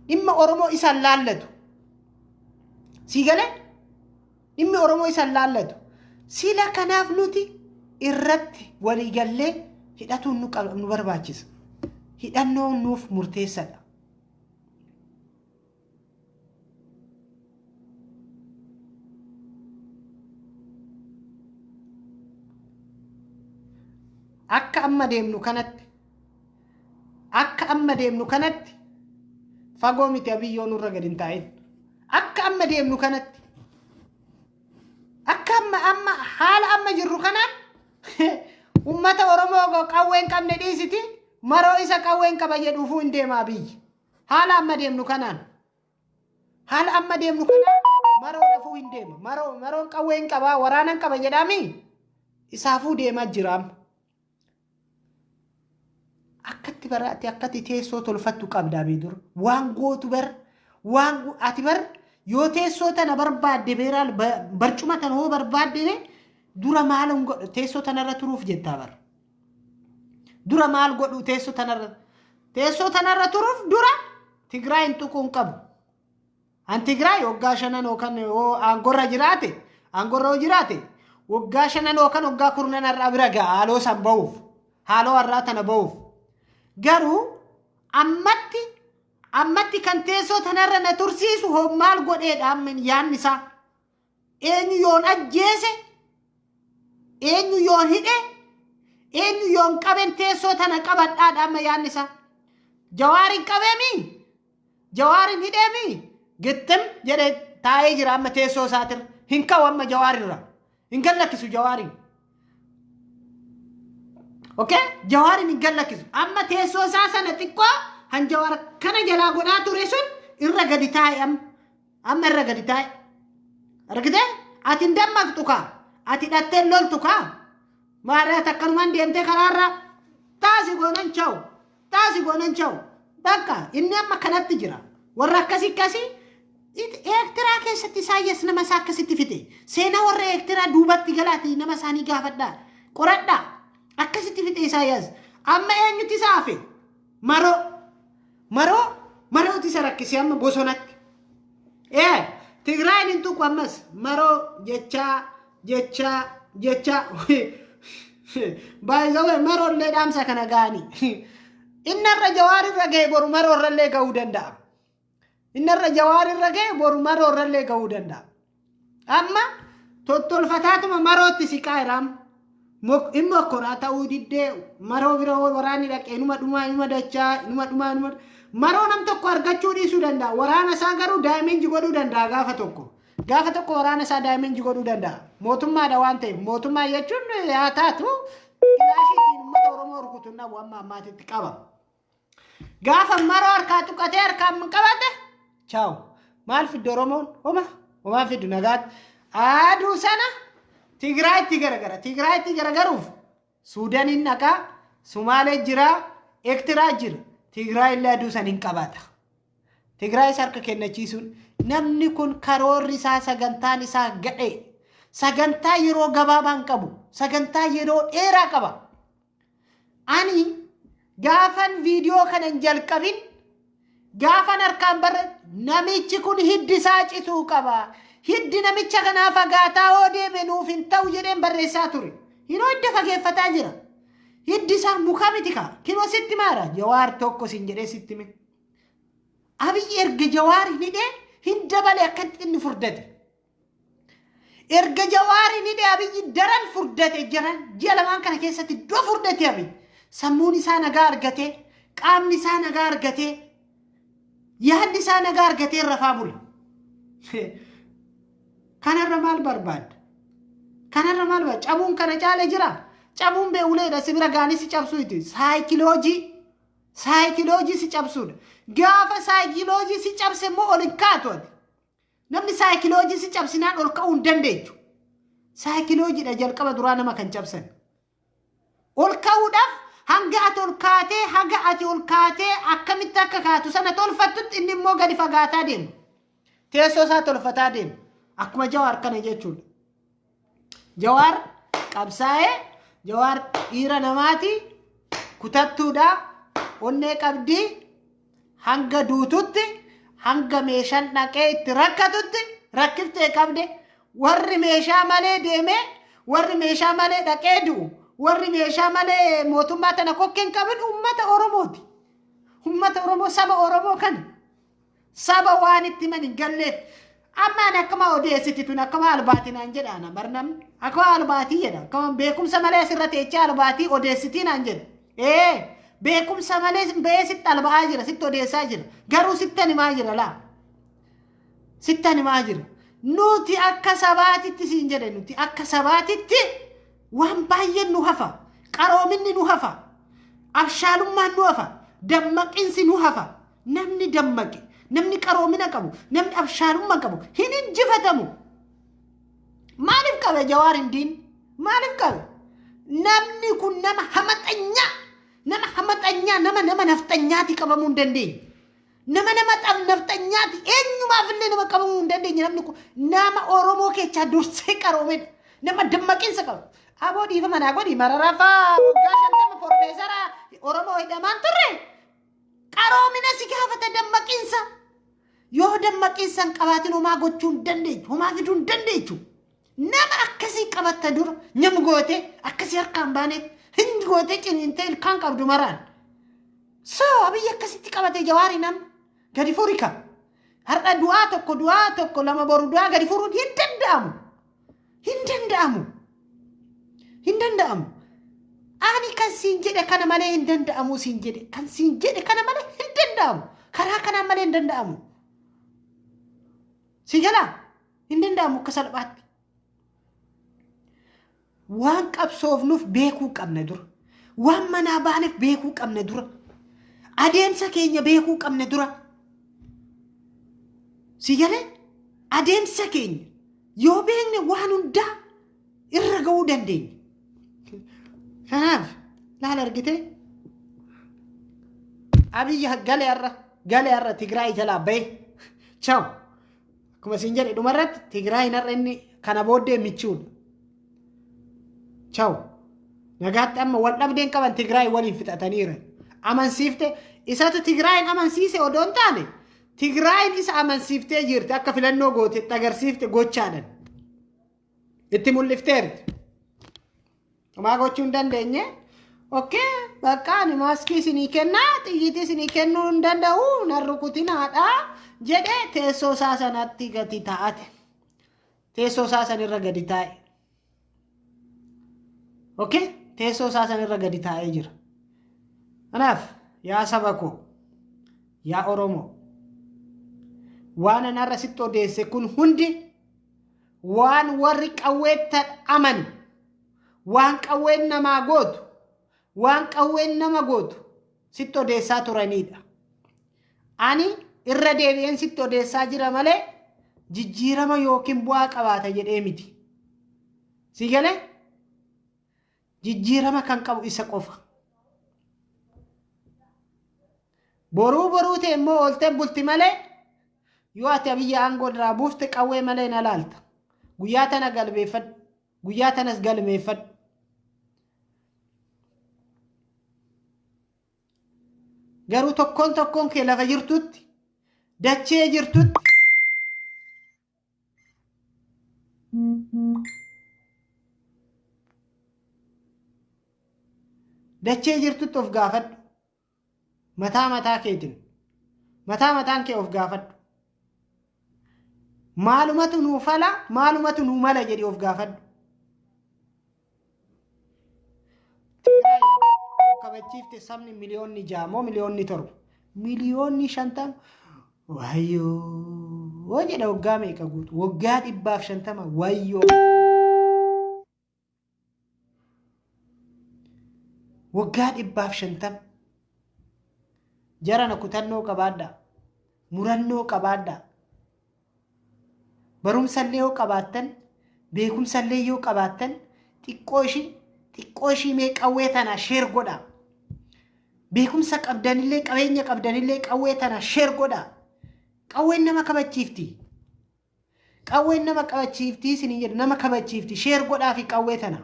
Dhimma Oromoo isan laallatu. Sii galee? Dhimmi Oromoo isan laallatu. Sila kanaaf nuti irratti waliigallee hidhatuun nu barbaachisa. Hidhannoon nuuf murteessadha. Akka amma deemnu kanatti akka amma deemnu kanatti fagoo miti Abiyyoo nurra gadi hin taa'in. Akka amma deemnu kanatti akka amma amma haala amma jirru kanaan uummata Oromoo qawwee hin qabne dhiisiti maroo isa qawwee hin qaba jedhuufuu hin deema Abiyyi. Haala amma deemnu kanaan haala amma deemnu kanaan maroo dhafuu hin deema. Maroo maroon qawwee hin qabaa waraana hin qaba jedhaami isaafuu deemaa jira amma. Akkatti bara ati akkatti teessoo tolfattu qabda abii dura. Waan gootu bar waan ati bar yoo teessoo tana barbaadde beeraal barcuma tana hoo barbaadde dura maal godhu teessoo tanarra turuuf jettaa bar. Dura maal godhu teessoo tanarra teessoo tanarra turuuf dura Tigraay hin tuquu hin qabu. An Tigraay waggaa 5 yookaan yoo aangorra jiraate aangorra yoo jiraate waggaa 5 yookaan waggaa 10 har'aa bira ga'a haaloo san ba'uuf haaloo har'aa tana ba'uuf. Garuu ammatti ammatti kan teessoo tanarra na tursiisu hoo maal godheedha amma yaanni isaa. Eenyu yoon ajjeese Eenyu yoon hidhe, eenyu yoon qaben teessoo tana qabadhaadha amma yaadni isaa. Jawaarin qabeemi? Jawaarin hidheemi? Gittim jedhee taa'ee jira amma teessoo isaatirra. Hin ka'u amma Jawaarirra. Hin gallakkisu Jawaarin. Okay? Jawaarin hin gallakkisu. Amma teessoo isaa sana xiqqoo han Jawaar kana jalaa godhaa ture sun irra gadi taa'e amma. Amma irra gadi taa'e. Argitee? Ati hin dammaqxu kaa. Ati hidhattee loltu kaa. Maarraa takkanumaan deemtee karaarra taasi goonan cha'u. Taasi goonan cha'u. Bakka inni amma kanatti jira. Warra akkasii akkasii Eertiraa keessatti Isaayyaas nama isaa akkasitti fixe. Seenaa warra Eertiraa duubatti galaati nama isaanii gaafadhaa. Qoradhaa. Akkasitti fixe Isaayyaas. Amma eenyuti isa hafe? Maroo. Maroo. Marooti isa rakkisee amma bosonatti. Ee Tigraayin hin tuqu ammas maroo jechaa jechaa jechaa. Baay'isawee maroollee dhaamsa kana ga'anii. Inni irra Jawaarirra ga'e boru maroorrallee ga'uu danda'a. Inni irra Jawaarirra ga'e boru maroorrallee ga'uu danda'a. Amma tottolfataatuma marootti siqaa jira amma. Inni okkoraa ta'uu diddee maroo bira waraanni dhaqee inuma dhumaa inuma dachaa inuma dhumaa inuma maroo nam tokko argachuu dhiisuu danda'a. Waraana isaa garuu daa'imenji godhuu danda'a gaafa tokko. Gaafa tokko waraana isaa daa'imenji godhuu danda'a. Mootummaadha waan ta'eef mootummaa jechuun haa taatu kilaashiitiin uummata Oromoo rukutu dhabu amma ammaatitti qaba. Gaafa maroo harkaa tuqatee harkaan qabate chaaw maal fiddu Oromoon homa homaa fiddu nagaatti. Aduu sana Tigraayitti garagara. Tigraayitti garagaruuf Suudaaniin dhaqaa, Sumaalee jira, Eertiraa jira. Tigraay illee aduu san hin qabaata. Tigraay isa harka kennachiisuun namni kun karoorri isaa sagantaan isaa gadhee sagantaa yeroo gabaabaa hin qabu sagantaa yeroo dheeraa qaba. Ani gaafan viidiyoo kana hin jalqabin gaafan harkaan barre namichi kun hiddi isaa cituu qaba. Hiddi namicha kanaa fagaataa hoo deeme nuuf hin ta'u jedheen barreessaa ture. Yeroo hidda fageeffataa jira. Hiddi isaa muka miti kaa. Kinoo sitti maara. Jawaar tokko sin jedhee sitti hime. Abiyyi erga Jawaar hidhee hin dabale akkatti inni furdate. Erga Jawaar hidhee Abiyyi daran furdate jiran ji'a lamaan kana keessatti iddoo furdate Abiyyi. Sammuun isaa nagaa argatee, qaamni isaa nagaa argatee, yaadni isaa nagaa argatee rafaa bula. Kanarra maal barbaadda? Kanarra maal barbaadda? Cabuun kana caale jira. Cabuun bee uleedha si bira gaanis si cabsuu iti. Saayikiloojii. Saayikiloojii si cabsuudha. Gaafa saayikiloojii si cabse immoo ol hin kaatu ati. Namni saayikiloojii si cabsinaan ol ka'uu hin dandeechu. Saayikiloojiidha jalqaba duraa nama kan cabsan. Ol ka'uudhaaf hanga ati ol kaatee haga ati ol kaatee akkamitti akka kaatu sana tolfattutti inni immoo gadi fagaataa deema. Teessoo isaa tolfataa deema. Akkuma Jawaar kana jechuudha. Jawaar qabsaa'ee Jawaar dhiira namaati kutattuudha onnee qabdii hanga duututti hanga meeshaan dhaqee itti rakkatutti rakkiftee qabde warri meeshaa malee deemee warri meeshaa malee dhaqee du'u warri meeshaa malee mootummaa tana kokkeen qaban uummata Oromooti. Uummata Oromoo saba Oromoo kana saba waan itti himan hin galleef. Amma ani akkuma odeessiti tun akkuma albaatii naan jedha ana bar namni akkuma albaatii jedha akkuma beekumsa malee asirra teechee albaatii odeessitii naan jedha. Ee beekumsa malee ba'ee sitti alba'aa jira sitti odeessaa jira garuu sitti himaa jira laa sitti himaa jira. Nuti akka sabaatitti siin jedhe nuti akka sabaatitti waan baay'een nu hafa qaroominni nu hafa abshaalummaan nu hafa dammaqinsi nu hafa namni dammaqe. Namni qaroomina qabu, namni abshaalummaa qabu hin injifatamu. Maaliif qabe Jawaar hin diin? Maaliif qabe? Namni kun nama hamaxanyaa, nama hamaxanyaa, nama nama nafxanyaati qabamuu hin dandeenye. Nama nama nafxanyaati eenyumaaf illee nama qabamuu hin dandeenye namni kun nama Oromoo keessaa dursee qaroomedha. Nama dammaqinsa qabu. Aboo dhiifama naa godhi mararafaa waggaa 50 profeesara Oromoo hidhamaan turre. Qaroomina si gaafata dammaqinsa. Yoo dammaqinsa hin qabaatin homaa gochuu hin dandeechu, homaa fiduu hin dandeechu. Nama akkasii qabatta dura nyam gootee akkasii harkaan baaneet hin gootee ciniintee ilkaan qabdu maraan. So Abiyyi akkasitti qabate Jawaari nama gadi furi ka. Har'a du'aa tokko du'aa tokko lama boru du'aa gadi furuun hin danda'amu. Hin danda'amu. Hin danda'amu. Ani kan siin jedhe kana malee hin danda'amu siin jedhe. Kan siin jedhe kana malee hin danda'amu. Karaa kanaan malee hin danda'amu. Si jalaa hin danda'amu akka salphaatti. Waan qabsoofnuuf beekuu qabna dura. Waan manaa baaneef beekuu qabna dura. Adeemsa keenya beekuu qabna dura. Si galee adeemsa keenya yoo beekne waan hundaa irra ga'uu dandeenya. Kanaaf laala argitee Abiyyi galee har'a Tigraay jalaa bahe. Chaw. Akkuma siin jedhe dhumarratti Tigraayin har'a inni kana booddee michuudha. Chaw. Nagaatti amma wal dhabdeen qaban Tigraay waliin fixataniira. Amansiifte isatu Tigraayin amansiise odoo hin taane Tigraayin isa amansiiftee jirti akka filannoo gootetti agarsiifte gochaadhaan. Itti mul'ifteerti. Homaa gochuu hin dandeenye. Okkee bakka ani maaskii isinii kennaa xiyyiitii isinii kennuu hin danda'u nan rukutinaadha jedhee teessoo isaa sanatti gadi taa'ate. Teessoo isaa sanirra gadi taa'e. Okkee teessoo isaa sanirra gadi taa'ee jira. Kanaaf yaa saba koo yaa Oromoo waan ani har'a sitti odeesse kun hundi waan warri qawweetti amanu waan qawween namaa gootu waan qawween nama gootu sitti odeessaa turanidha. Ani irra deebi'een sitti odeessaa jira malee jijjiirama yookiin bu'aa qabaata jedhee miti. Si galee jijjiirama kan qabu isa qofa. Boruu boruu ta'e immoo ooltee bulti malee yoo ati Abiyyi aangoo irraa buufte qawwee malee na laalta. Guyyaa tana galmeeffadhu. Guyyaa tanas galmeeffadhu. Garuu tokkoon tokkoon kee lafa jirtutti dachee jirtutti dachee jirtutti of gaafadhu. Mataa mataa keetiin mataa mataan kee of gaafadhu. Maalumatu nuu fala maalumatu nuu mala jedhi of gaafadhu. Tigraay kabachiifte sabni miliyoonni 6 moo miliyoonni 7 miliyoonni 50 wayyoo jedha waggaa meeqa guutu waggaa 150 wayyoo waggaa 150 jarana kutannoo qabaadhaa murannoo qabaadhaa barumsallee yoo qabaattan beekumsallee yoo qabaattan xiqqoo ishii mee qawwee tana sheer godhaa. Beekumsa qabdanillee qabeenya qabdanillee qawwee tana sheer godhaa. Qawween nama kabachiifti. Qawween nama kabachiifti isin jedhu nama kabachiifti sheer godhaa fi qawwee tana.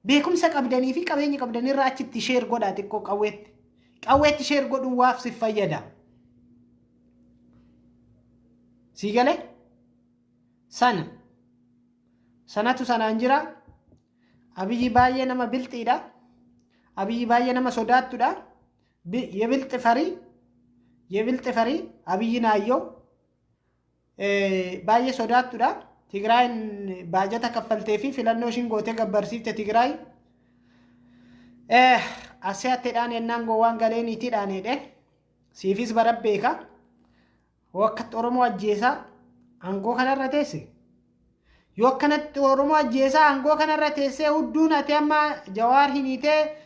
Beekumsa qabdanii fi qabeenya qabdanirraa achitti sheer godhaa xiqqoo qawweetti. Qawweetti sheer godhuun waaf si fayyada. Sii galee? Sana. Sanatu sanaan jira. Abiyyi baay'ee nama bilxiidha. Abiyyi baay'ee nama sodaattudha. Yebilxi farii. Yebilxi farii Abiyyi naayyoo. Baay'ee sodaattudha. Tigraayin baajata kaffaltee fi filannoo ishiin gootee gabbarsiifte Tigraay. Asee atteedhaan ennaan gowwaan galee niitiidhaan hedhe. Siifis bara beeka. Wakkatti Oromoo ajjeesaa aangoo kanarra teesse. Yoo akkanatti Oromoo ajjeesaa aangoo kanarra teessee hudduun ati amma Jawaar hin hiitee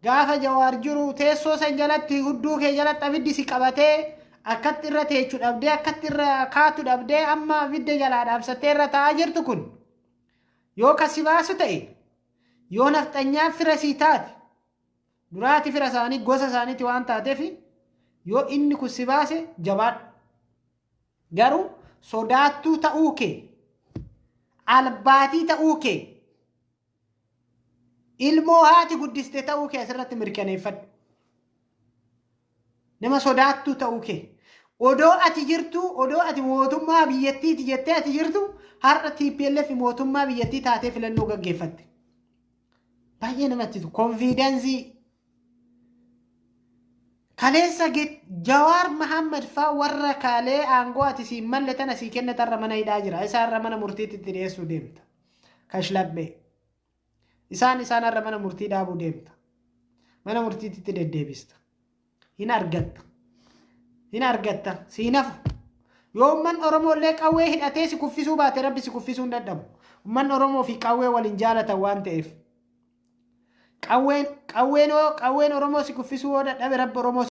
gaafa Jawaar jiru teessoo san jalatti hudduu kee jalatti abiddi si qabatee akkatti irra teechuu dhabdee akkatti irra kaatu dhabdee amma abidda jalaa dhaamsattee irra taa'aa jirtu kun yoo kasi baasu ta'e yoo nafxanyaa fira sii taate duraati fira isaanii gosa isaaniiti waan taateef yoo inni kun si baase jabaadhu. Garuu sodaattuu ta'uu kee albaatii ta'uu kee ilmoo haati guddiste ta'uu kee asirratti mirkaneeffadhu. Nama sodaattuu ta'uu kee odoo ati jirtu odoo ati mootummaa biyyattiiti jettee ati jirtu har'a TPLF mootummaa biyyattii taatee filannoo gaggeeffatte. Baay'ee namatti tolu. Konfiidensii kaleessa Jawaar Mahammad faa warra kaalee aangoo ati siin malle tana sii kennetarra mana hidhaa jira. Isaarra mana murtiitti itti dhiyeessuu deemta. Kashlabbee. Isaan har'a mana murtii dhaabuu deemta. Mana murtiitti deddeebista. Hin argatta. Hin argatta. Siin hafu. Yoo uummanni Oromoo illee qawwee hidhatee si kuffisuu baate, Rabbi si kuffisuu hin dadhabu. Uummanni Oromoo fi qawwee waliin jaalatan waan ta'eef. Qawween Oromoo si kuffisuu yoo dadhabe, Rabbi Oromoo